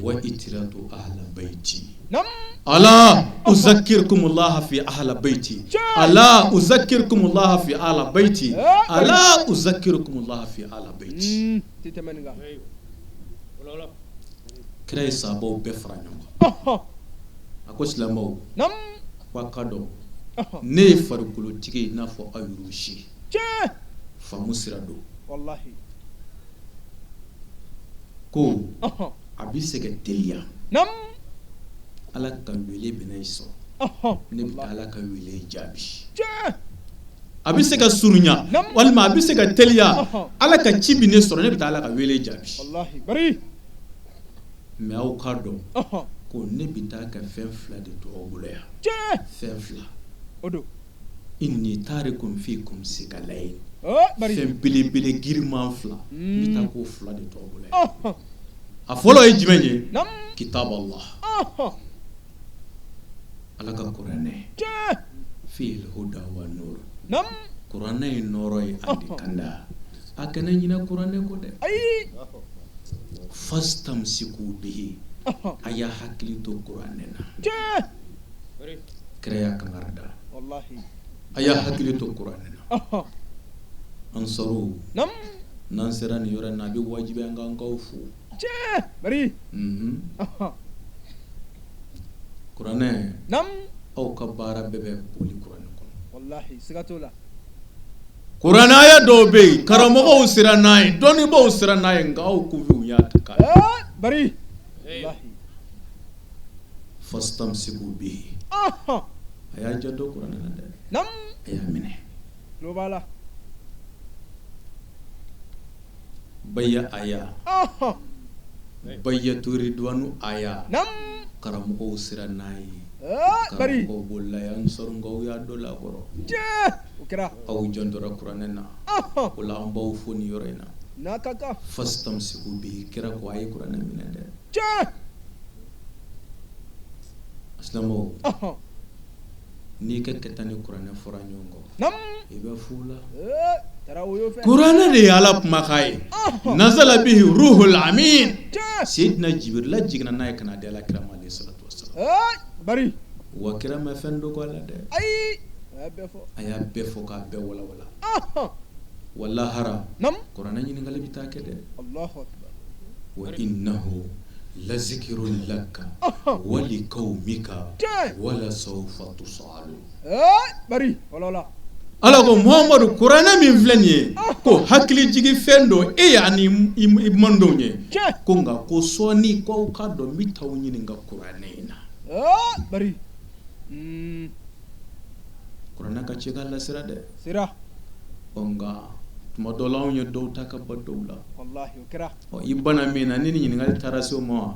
wa itratu ahla baiti ala uzakirkum Allah fi ahla baiti ala uzakirkum Allah fi ahla baiti ala uzakirkum Allah fi ahla baiti. Kira ye sahabaw bɛɛ fara ɲɔgɔn kan. A ko silamɛw, ko a ka dɔn ne ye farikolotigi ye i n'a fɔ aw yɛrɛw si. Faamu sira don. Ko a bɛ se ka teliya, Ala ka wele bɛna i sɔrɔ, ne bɛ taa Ala ka wele jaabi. A bɛ se ka surunya walima a bɛ se ka teliya, Ala ka ci bɛ ne sɔrɔ, ne bɛ taa Ala ka wele jaabi. Mais aw ka dɔn ko ne bɛ taa ka fɛn fila de to aw bolo yan. Fɛn fila. Inni tarikun fikum sikalayn. Fɛn belebele giriman fila, n bɛ taa k'o fila de to aw bolo yan. A fɔlɔ ye jumɛn ye? Kitab Allah, Ala ka kuranɛ. Fihil huda wa nur. Kuranɛ ye nɔɔrɔ ye ani kanda. A kana ɲinɛ kuranɛ kɔ dɛ. Fastamsiku bihi, a y'a hakili to kuranɛ na. Kira y'a kangari da, a y'a hakili to kuranɛ na. Ansaru, n'an sera nin yɔrɔ in na, a bɛ wajibi an k'an k'aw fo. Kuranɛ, aw ka baara bɛɛ bɛ boli kuranɛ kɔnɔ. Kuranɛ aya dɔw bɛ yen, karamɔgɔw sera n'a ye, dɔnnibaaw sera n'a ye, nka aw kunfinw y'a ta k'a fastamsiku bihi, a y'a janto kuranɛ na dɛ, a y'a minɛ. Baya aya, bayatu ridwanu aya, karamɔgɔw sera n'a ye, karamɔgɔw bolila yan sɔrɔ, nka aw y'a dɔ la kɔrɔ. Aw jantora kuranɛ na, o la an b'aw fo nin yɔrɔ in na. Fastamsiku bihi, kira ko a ye kuranɛ minɛ dɛ. Silamɛw, n'i ka kɛta ni kuranɛ fɔra ɲɔgɔn kɔ, i bɛ fu la. Kuranɛ de ye Ala kumakan ye. Nazala bihi ruhul amin. Seyidina Jibirila jiginna n'a ye ka na di Ala kira ma alayhi salatu wasalam. Wa kira ma fɛn dogo a la dɛ. A y'a bɛɛ fɔ k'a bɛɛ walawala. Wa lahara, kuranɛ ɲininkali bɛ taa kɛ dɛ. Wa innahu lazikirun laka wa liqawmika wa lasawfa tusalu. Ala ko Muhamadu, kuranɛ min filɛ nin ye, ko hakilijigi fɛn don e ani i mandenw ye, ko nka ko sɔɔni k'aw ka dɔn n bɛ t'aw ɲininka kuranɛ in na. Kuranɛ ka ci ka lasira dɛ. Ɔ nka tuma dɔ la anw ye dɔw ta ka ban dɔw la. Ɔ i banna min na, ni ɲininkali taara se o ma,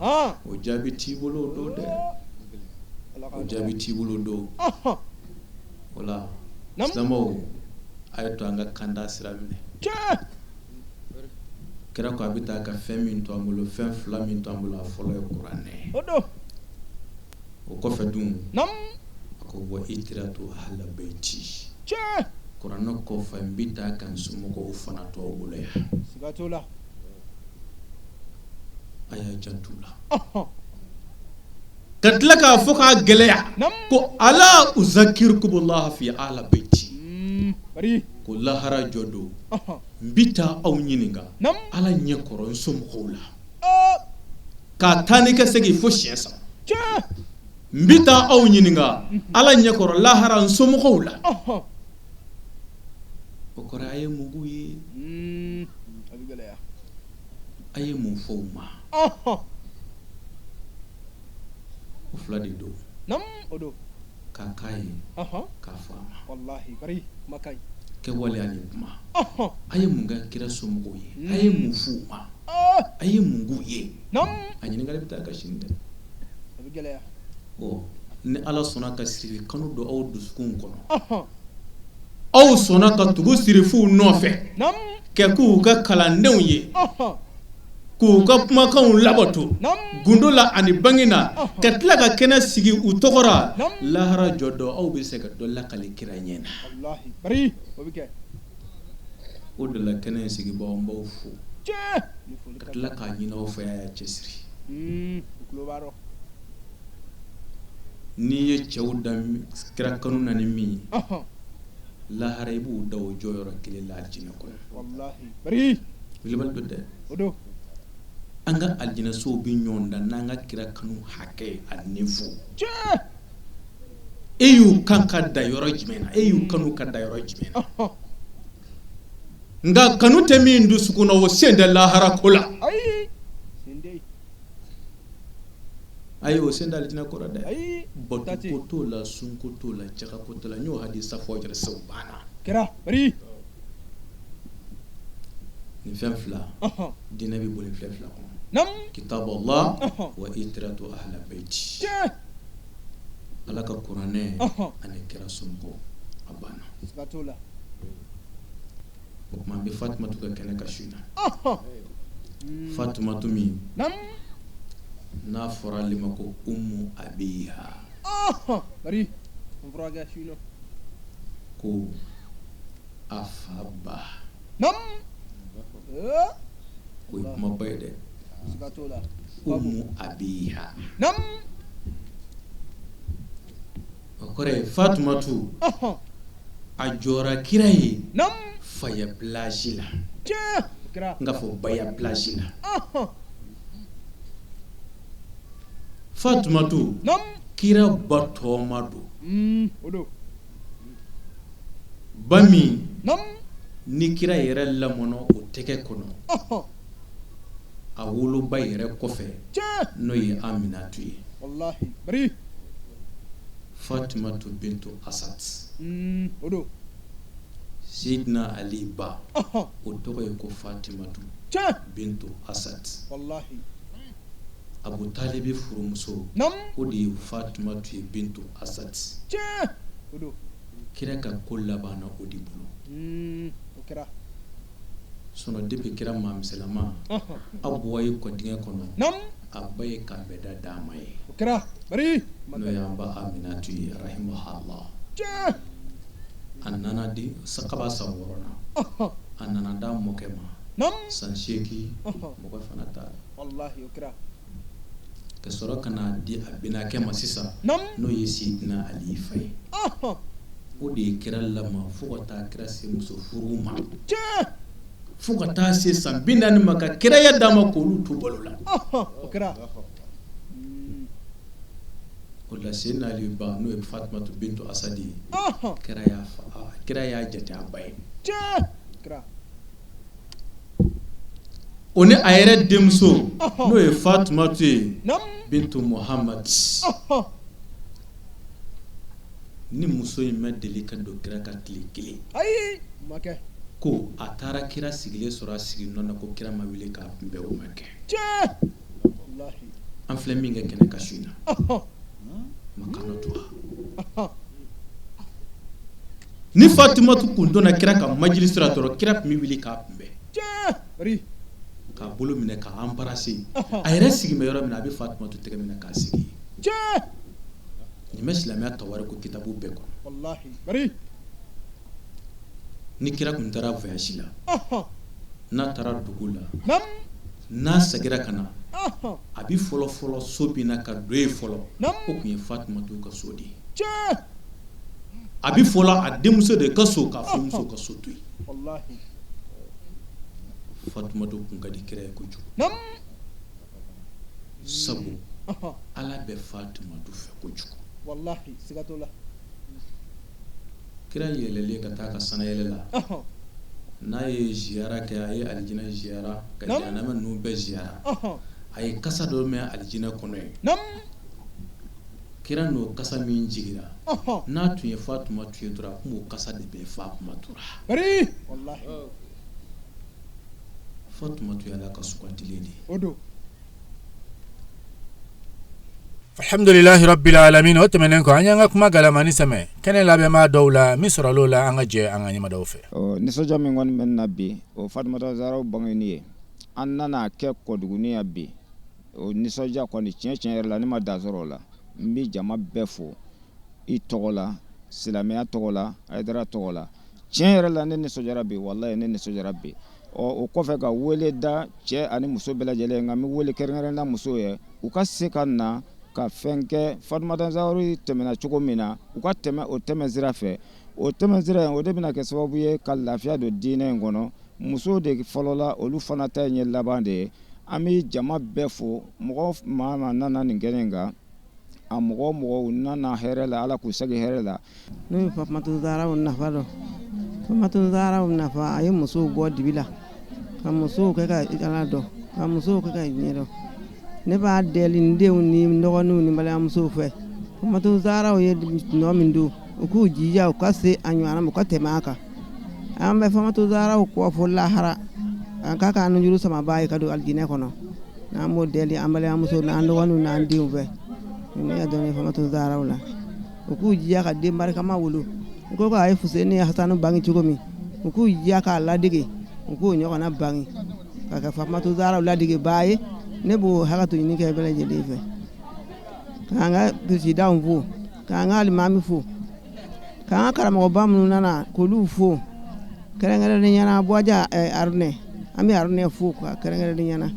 o jaabi t'i bolo o don dɛ. O jaabi t'i bolo o don. O la silamɛw, a ye to an ka kanda sira minɛ. Kira ko a bɛ taa ka fɛn min to an bolo, fɛn fila min to an bolo, a fɔlɔ ye kuranɛ ye. O kɔfɛ dun, a ko wa itiratu ahla baiti. Kuranɛ kɔfɛ n bɛ taa ka n somɔgɔw fana to aw bolo yan. A y'a janto u la. Ka tila k'a fɔ k'a gɛlɛya ko ala uzakirukumullah fi ahla baiti. Ko lahara jɔ don, n bɛ taa aw ɲininka Ala ɲɛ kɔrɔ n somɔgɔw la. Ka taa ni ka segin fo siɲɛ 3. N bɛ taa aw ɲininka Ala ɲɛkɔrɔ lahara n somɔgɔw la. O kɔrɔ a ye mun k'u ye? A ye mun fɔ u ma? O fila de don. K'a k'a ye, k'a fɔ a ma. Kɛwale ani kuma. A ye mun kɛ kira somɔgɔw ye? A ye mun f'u ma? A ye mun k'u ye? A ɲininkali bɛ taa ka sini dɛ. Ɔ ni Ala sɔnna ka sirifi kanu don aw dusukun kɔnɔ, aw sɔnna ka tugu sirifuw nɔfɛ kɛ k'u ka kalandenw ye, k'u ka kumakanw labato gundo la ani bange na, ka tila ka kɛnɛ sigi u tɔgɔ ra, lahara jɔ don aw bɛ se ka dɔ lakali kira ɲɛ na. O de la kɛnɛ in sigibaaw n b'aw fo ka tila k'a ɲini aw fɛ a y'a cɛsiri. N'i ye cɛw da kira kanu na ni min ye, lahara i b'u da o jɔyɔrɔ kelen la alijinɛ kɔnɔ. Wulibali don dɛ. An ka alijinɛsow bɛ ɲɔgɔn dan n'an ka kira kanu hakɛ a niveau. E y'u kan ka da yɔrɔ jumɛn na? E y'u kanu ka da yɔrɔ jumɛn na? Nka kanu tɛ min dusukun na, o sen tɛ lahara ko la. Ayi, o sen tɛ alijinɛ ko la dɛ. Bato ko t'o la, sun ko t'o la, jaka ko t'o la. N y'o hadisa fɔ yɛrɛ sɛw banna. Nin fɛn fila, diinɛ bɛ boli fɛn fila kɔnɔ. Kitabu Allah wa itiratu ahla baiti. Ala ka kuranɛ ani kira somɔgɔw, a banna. O tuma an bɛ Fatumatu ka kɛnɛ kan su in na. Fatumatu min n'a fɔra ale ma ko Umu Abiha. Ko a fa ba. O ye kumaba ye dɛ. Umu Abiha. O kɔrɔ ye Fatumatu a jɔra kira ye faya plage la. N ka fɔ baya plage la. Fatumatu kira ba tɔma don. Ba min ni kira yɛrɛ lamɔna o tɛgɛ kɔnɔ, a woloba yɛrɛ kɔfɛ, n'o ye Aminatu ye. Fatumatu bintu Asad. Seyidina Ali ba, o tɔgɔ ye ko Fatimatu bintu Asad. Abu Talibi furumuso, o de ye Fatimatu ye bintu Asad. Kira ka ko labanna o de bolo. Sinon depuis kira maamisalama a bɔ ye kɔdingɛ kɔnɔ, a ba ye kanbɛda d'a ma ye. N'o y'an ba Aminatu ye rahimahallah. A nana di kaba san 6 na, a nana d'a mɔkɛ ma san 8, mɔkɛ fana taara. Ka sɔrɔ ka n'a di a binaakɛ ma sisan, n'o ye Seyidina Ali fa ye. O de ye kira lamɔ fo ka taa kira se muso furu ma, fo ka taa se san 40 ma, ka kiraya d'a ma k'olu to balo la. O la Seyidina Ali ba, n'o ye Fatumatu bintu Asadi ye, kira y'a jate a ba ye. O ni a yɛrɛ denmuso, n'o ye Fatumatu ye bintu Muhamad. Ni muso in ma deli ka don kira ka tile kelen, ko a taara kira sigilen sɔrɔ a sigi nɔ na, ko kira ma wuli k'a kunbɛn, o ma kɛ. An filɛ min kɛ kɛnɛ kan su in na, makanatuha. Ni Fatumatu kun donna kira ka majilisi la dɔrɔn, kira tun bɛ wuli k'a kunbɛn, k'a bolo minɛ k'a embrasser. A yɛrɛ sigi bɛ yɔrɔ min na, a bɛ Fatumatu tɛgɛ minɛ k'a sigi. Nin bɛ silamɛya tawariku kitabu bɛɛ kɔnɔ. Ni kira tun taara voyage la, n'a taara dugu la, n'a seginna ka na, a bɛ fɔlɔ fɔlɔ so min na ka don yen fɔlɔ, o tun ye Fatumatu ka so de ye. A bɛ fɔlɔ a denmuso de ka so, k'a furumuso ka so to yen. Fatumatu kun ka di kira ye kojugu. Sabu Ala bɛ Fatumatu fɛ kojugu. Wallahi, siga t'o la. Kira yɛlɛlen ka taa ka sanayɛlɛ la, n'a ye ziyara kɛ, a ye alijinɛ ziyara ka jahanama ninnu bɛɛ ziyara, a ye kasa dɔ mɛn alijinɛ kɔnɔ yen. Kira n'o kasa min jiginna, n'a tun ye Fatumatu ye dɔrɔn, a tun b'o kasa de bɛ Fatumatu la. Fatumatu ye Ala ka sugandilen de ye. O don. Alhamdulilahi rabbil alamin. O tɛmɛnen kɔ, an y'an ka kuma galamani sɛmɛ kɛnɛ labɛnbaa dɔw la min sɔrɔla o la, an ka jɛ an ka ɲɛmadaw fɛ. Nisɔndiya min kɔni bɛ na bi, o Fatumata Zaharaw bangeni ye, an nana kɛ Kɔduguni yan bi. O nisɔndiya kɔni, tiɲɛ tiɲɛ yɛrɛ la, ne ma dan sɔrɔ o la. N bɛ jama bɛɛ fo i tɔgɔ la, silamɛya tɔgɔ la, Hayidara tɔgɔ la. Tiɲɛ yɛrɛ la, ne nisɔndiyara bi, walayi, ne nisɔndiyara bi. Ɔ, o kɔfɛ, ka wele da cɛ ani muso bɛɛ lajɛlen, nka n bɛ wele kɛrɛnkɛrɛn na musow ye, u ka se ka na ka fɛn kɛ. Fatumata Zaharaw tɛmɛna cogo min na, u ka tɛmɛ o tɛmɛ sira fɛ. O tɛmɛ sira in, o de bɛna kɛ sababu ye ka lafiya don diinɛ in kɔnɔ. Musow de fɔlɔla, olu fana ta in ye laban de ye. An bɛ jama bɛɛ fo. Mɔgɔ maa maa nana nin kɛnɛ in kan, a mɔgɔ mɔgɔw nana hɛrɛ la, Ala k'u segin hɛrɛ la. N'o ye Fatumata Zaharaw nafa dɔn. Fatumata Zaharaw nafa, a ye musow bɔ dibi la, ka musow kɛ ka Ala dɔn, ka musow kɛ ka diɲɛ dɔn. Ne b'a deli n denw ni n dɔgɔninw ni n balimamusow fɛ, Fatumata Zaharaw ye nɔ min don, u k'u jija, u ka se a ɲɔgɔnna ma, u ka tɛmɛ a kan. An bɛ Fatumata Zaharaw kɔ fo lahara, an ka k'an nujuru samabaa ye ka don alijinɛ kɔnɔ. N'an b'o deli an balimamusow n'an dɔgɔninw n'an denw fɛ. Ne ya dɔn Fatumata Zaharaw la, u k'u jija ka den barikama wolo. U ko k'a ye Fuseni ni Hasanu bange cogo min, u k'u jija k'a ladege, u k'o ɲɔgɔnna bange ka kɛ Fatumata Zaharaw ladegebaa ye. Ne b'o hakɛto ɲini kɛ bɛɛ lajɛlen fɛ, k'an ka peresidanw fo, k'an ka alimami fo, k'an ka karamɔgɔba minnu nana k'olu fo kɛrɛnkɛrɛnnenya la. Buwaja Arunɛ, an bɛ Arunɛ fo ka kɛrɛnkɛrɛnnenya la.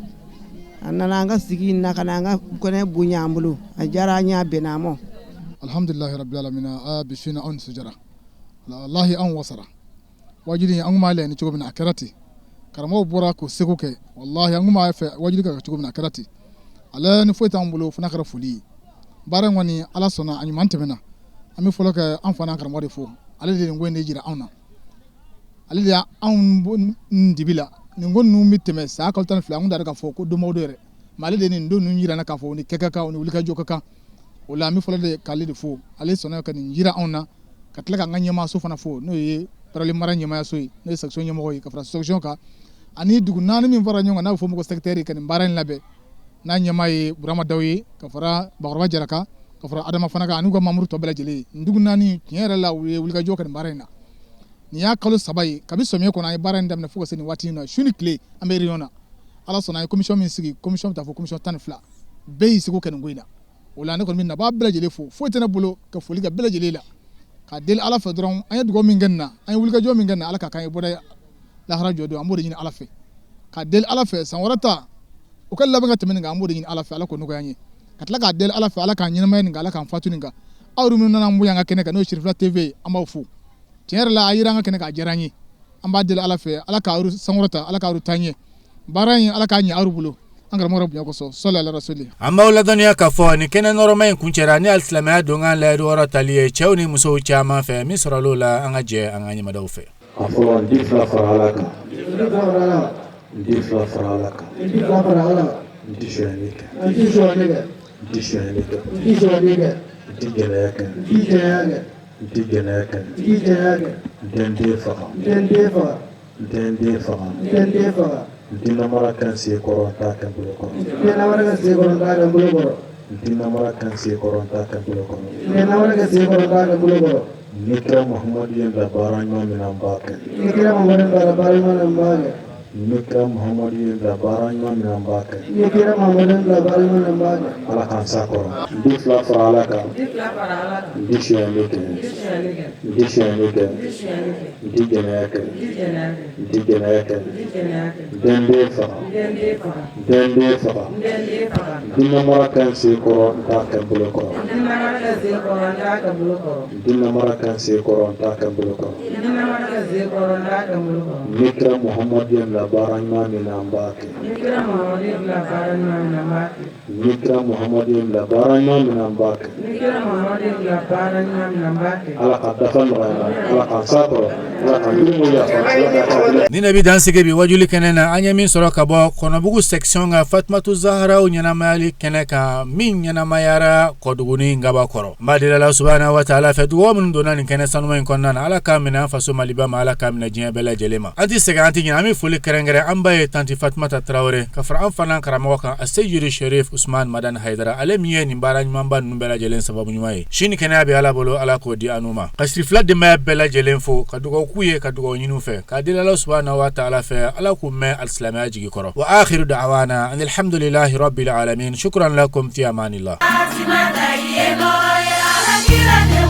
A nana an ka sigi in na ka na an ka kɛnɛ bonya an bolo, a diyara an ye, a bɛnna an ma. Alhamdulilahi rabbil alamin. A bi su in na, anw nisɔndiyara, walahi, anw wasara. Wajuli, an kun b'a laɲini cogo min na, a kɛra ten. Karamɔgɔw bɔra k'u seko kɛ. Walahi, an kun b'a fɛ wajuli ka kɛ cogo min na, a kɛra ten. Ale ni foyi t'an bolo, fo n'a kɛra foli ye. Baara in kɔni, Ala sɔnna, a ɲuman tɛmɛna. An bɛ fɔlɔ kɛ an fa n'an karamɔgɔ de fo. Ale de ye nin ko in de jira anw na, ale de y'anw bɔ dibi la. Nin ko ninnu bɛ tɛmɛ san kalo 12, an kun t'a dɔn k'a fɔ ko donbaw don yɛrɛ, mais ale de ye nin don ninnu jira an na k'a fɔ ni kɛ ka kan, ni wulikajɔ ka kan. O la, an bɛ fɔlɔ de k'ale de fo. Ale sɔnna ka nin jira anw na, ka tila k'an ka ɲɛmaaso fana fo, n'o ye Barawuli mara ɲɛmaayaso ye, n'o ye section ɲɛmɔgɔ ye, ka fara section kan ani dugu naani min fara ɲɔgɔn kan, n'a bɛ fɔ o ma ko secteur, ka nin baara in labɛn, n'a ɲɛmaa ye Burama Daw ye, ka fara Bakɔrɔba Jara kan, ka fara Adama fana kan, ani u ka membre tɔ bɛɛ lajɛlen ye. Nin dugu naani, tiɲɛ yɛrɛ la, u ye wulikajɔ kɛ nin baara in na. Nin y'a kalo 3 ye kabi sɔmiɲɛ kɔnɔ an ye baara in daminɛ fo ka se nin waati in na. Su ni tile, an bɛ réunion na. Ala sɔnna, an ye commission min sigi, commission bɛ taa fɔ commission 12, bɛɛ y'i seko kɛ nin ko in na. O la, ne kɔni bɛ nabaa bɛɛ lajɛlen fo. Foyi tɛ ne bolo ka foli kɛ bɛɛ lajɛlen la, k'a deli Ala fɛ dɔrɔn, an ye dugawu min kɛ nin na, an ye wulikajɔ min kɛ nin na, Ala k'a k'an ye bɔda lahara jɔ don. An b'o de ɲini Ala fɛ, k'a deli Ala fɛ, san wɛrɛ ta o ka labɛn ka tɛmɛ nin kan. An b'o de ɲini Ala fɛ, Ala k'o nɔgɔya an ye, ka tila k'a deli Ala fɛ, Ala k'an ɲɛnamaya nin kan, Ala k'an fatu nin kan. Aw yɛrɛ minnu nana an bonya an ka kɛnɛ kan, n'o ye Sirifila TV ye, an b'aw fo. Tiɲɛ yɛrɛ la, a yera an ka kɛnɛ kan, a diyara an ye. An b'a deli Ala fɛ, Ala k'a sankɔrɔta, Ala k'a taa ɲɛ. Baara in, Ala k'a ɲɛ aw bolo, an karamɔgɔ bonya kosɔn. Sɔli ala rasuli. An b'aw ladɔnniya k'a fɔ nin kɛnɛ nɔrɔma in kuncɛra ni alisilamɛya donkan layidu wɔɔrɔ tali ye cɛw ni musow caman fɛ. Min sɔrɔla o la, an ka jɛ an ka ɲɛmadaw fɛ. A fɔlɔ, n ti fila fara Ala kan, n ti fila fara Ala kan, n ti sonyali kɛ, n ti sonyali kɛ, n ti jɛnɛya kɛ, n ti jɛnɛya kɛ, n tɛ n den faga, n tɛ n den faga, n ti namara kɛ n sen kɔrɔ, n t'a kɛ n bolo kɔrɔ, n ti namara kɛ n sen kɔrɔ, n t'a kɛ n bolo kɔrɔ. Ni kira Muhamadu ye n bila baara ɲuman min na, n b'a kɛ. Ni kira Muhamadu ye n bila baara ɲuman min na, n b'a kɛ. Ala k'an s'a kɔrɔ. N ti fila fara Ala kan, n ti sonyali kɛ, n ti sonyali kɛ, n ti jɛnɛya kɛ, n ti jɛnɛya kɛ, n tɛ n den faga, n tɛ n den faga, n ti namara kɛ n sen kɔrɔ, n t'a kɛ n bolo kɔrɔ. kɛ n sen kɔrɔ, n t'a kɛ n bolo kɔrɔ. N tɛ namara kɛ n sen kɔrɔ, n t'a kɛ n bolo kɔrɔ. N tɛ namara kɛ n sen kɔrɔ, n t'a kɛ n bolo kɔrɔ. Ni kira Muhamadu ye n bila baara ɲuman min na, n b'a kɛ. Ni kira Muhamadu ye n bila baara ɲuman min na, n b'a kɛ. Ni kira Muhamadu ye n bila baara ɲuman min na, n b'a kɛ. Ni kira Muhamadu ye n bila baara ɲuman min na, n b'a kɛ. Ala ka dafa nɔgɔya n na, Ala k'an s'a kɔrɔ, Ala ka jurumu yafa, Ala ka hakili Nin de bɛ dan sigi bi wajuli kɛnɛ na. An ye min sɔrɔ ka bɔ Kɔnɔbugu section ka Fatumatu Zaharaw ɲɛnamayali kɛnɛ kan, min ɲɛnamayara Kɔduguni Ngabakɔrɔ. N b'a deli Ala subahana wa taala fɛ, dugawu minnu donna nin kɛnɛ sanuma in kɔnɔna na, Ala k'a minɛ an faso Maliba ma, Ala k'a minɛ diɲɛ bɛɛ lajɛlen ma. An tɛ sɛgɛn, an tɛ ɲinɛ. An bɛ foli kɛrɛnkɛrɛn an ba ye tanti Fatumata Tarawele, ka fara an fana karamɔgɔ kan, Aseyiri Sherif Usman Madani Hayidara, ale min ye nin baara ɲumanba ninnu bɛɛ lajɛlen sababu ɲuman ye. Si ni kɛnɛya bɛ Ala bolo, Ala k'o di an n'u ma. Ka sirifila denbaya bɛɛ lajɛlen fo, ka dugawu k'u ye, ka dugawu ɲini u fɛ, k'a deli Ala subahana wa taala fɛ, Ala k'u mɛn alisilamɛya jigi kɔrɔ. Wa akhiru da'wana anil hamdulillahi rabbil alamin. Shukran lakum, fi amanillah. Fatimata ye nɔɔrɔ ye, Ala kira denw.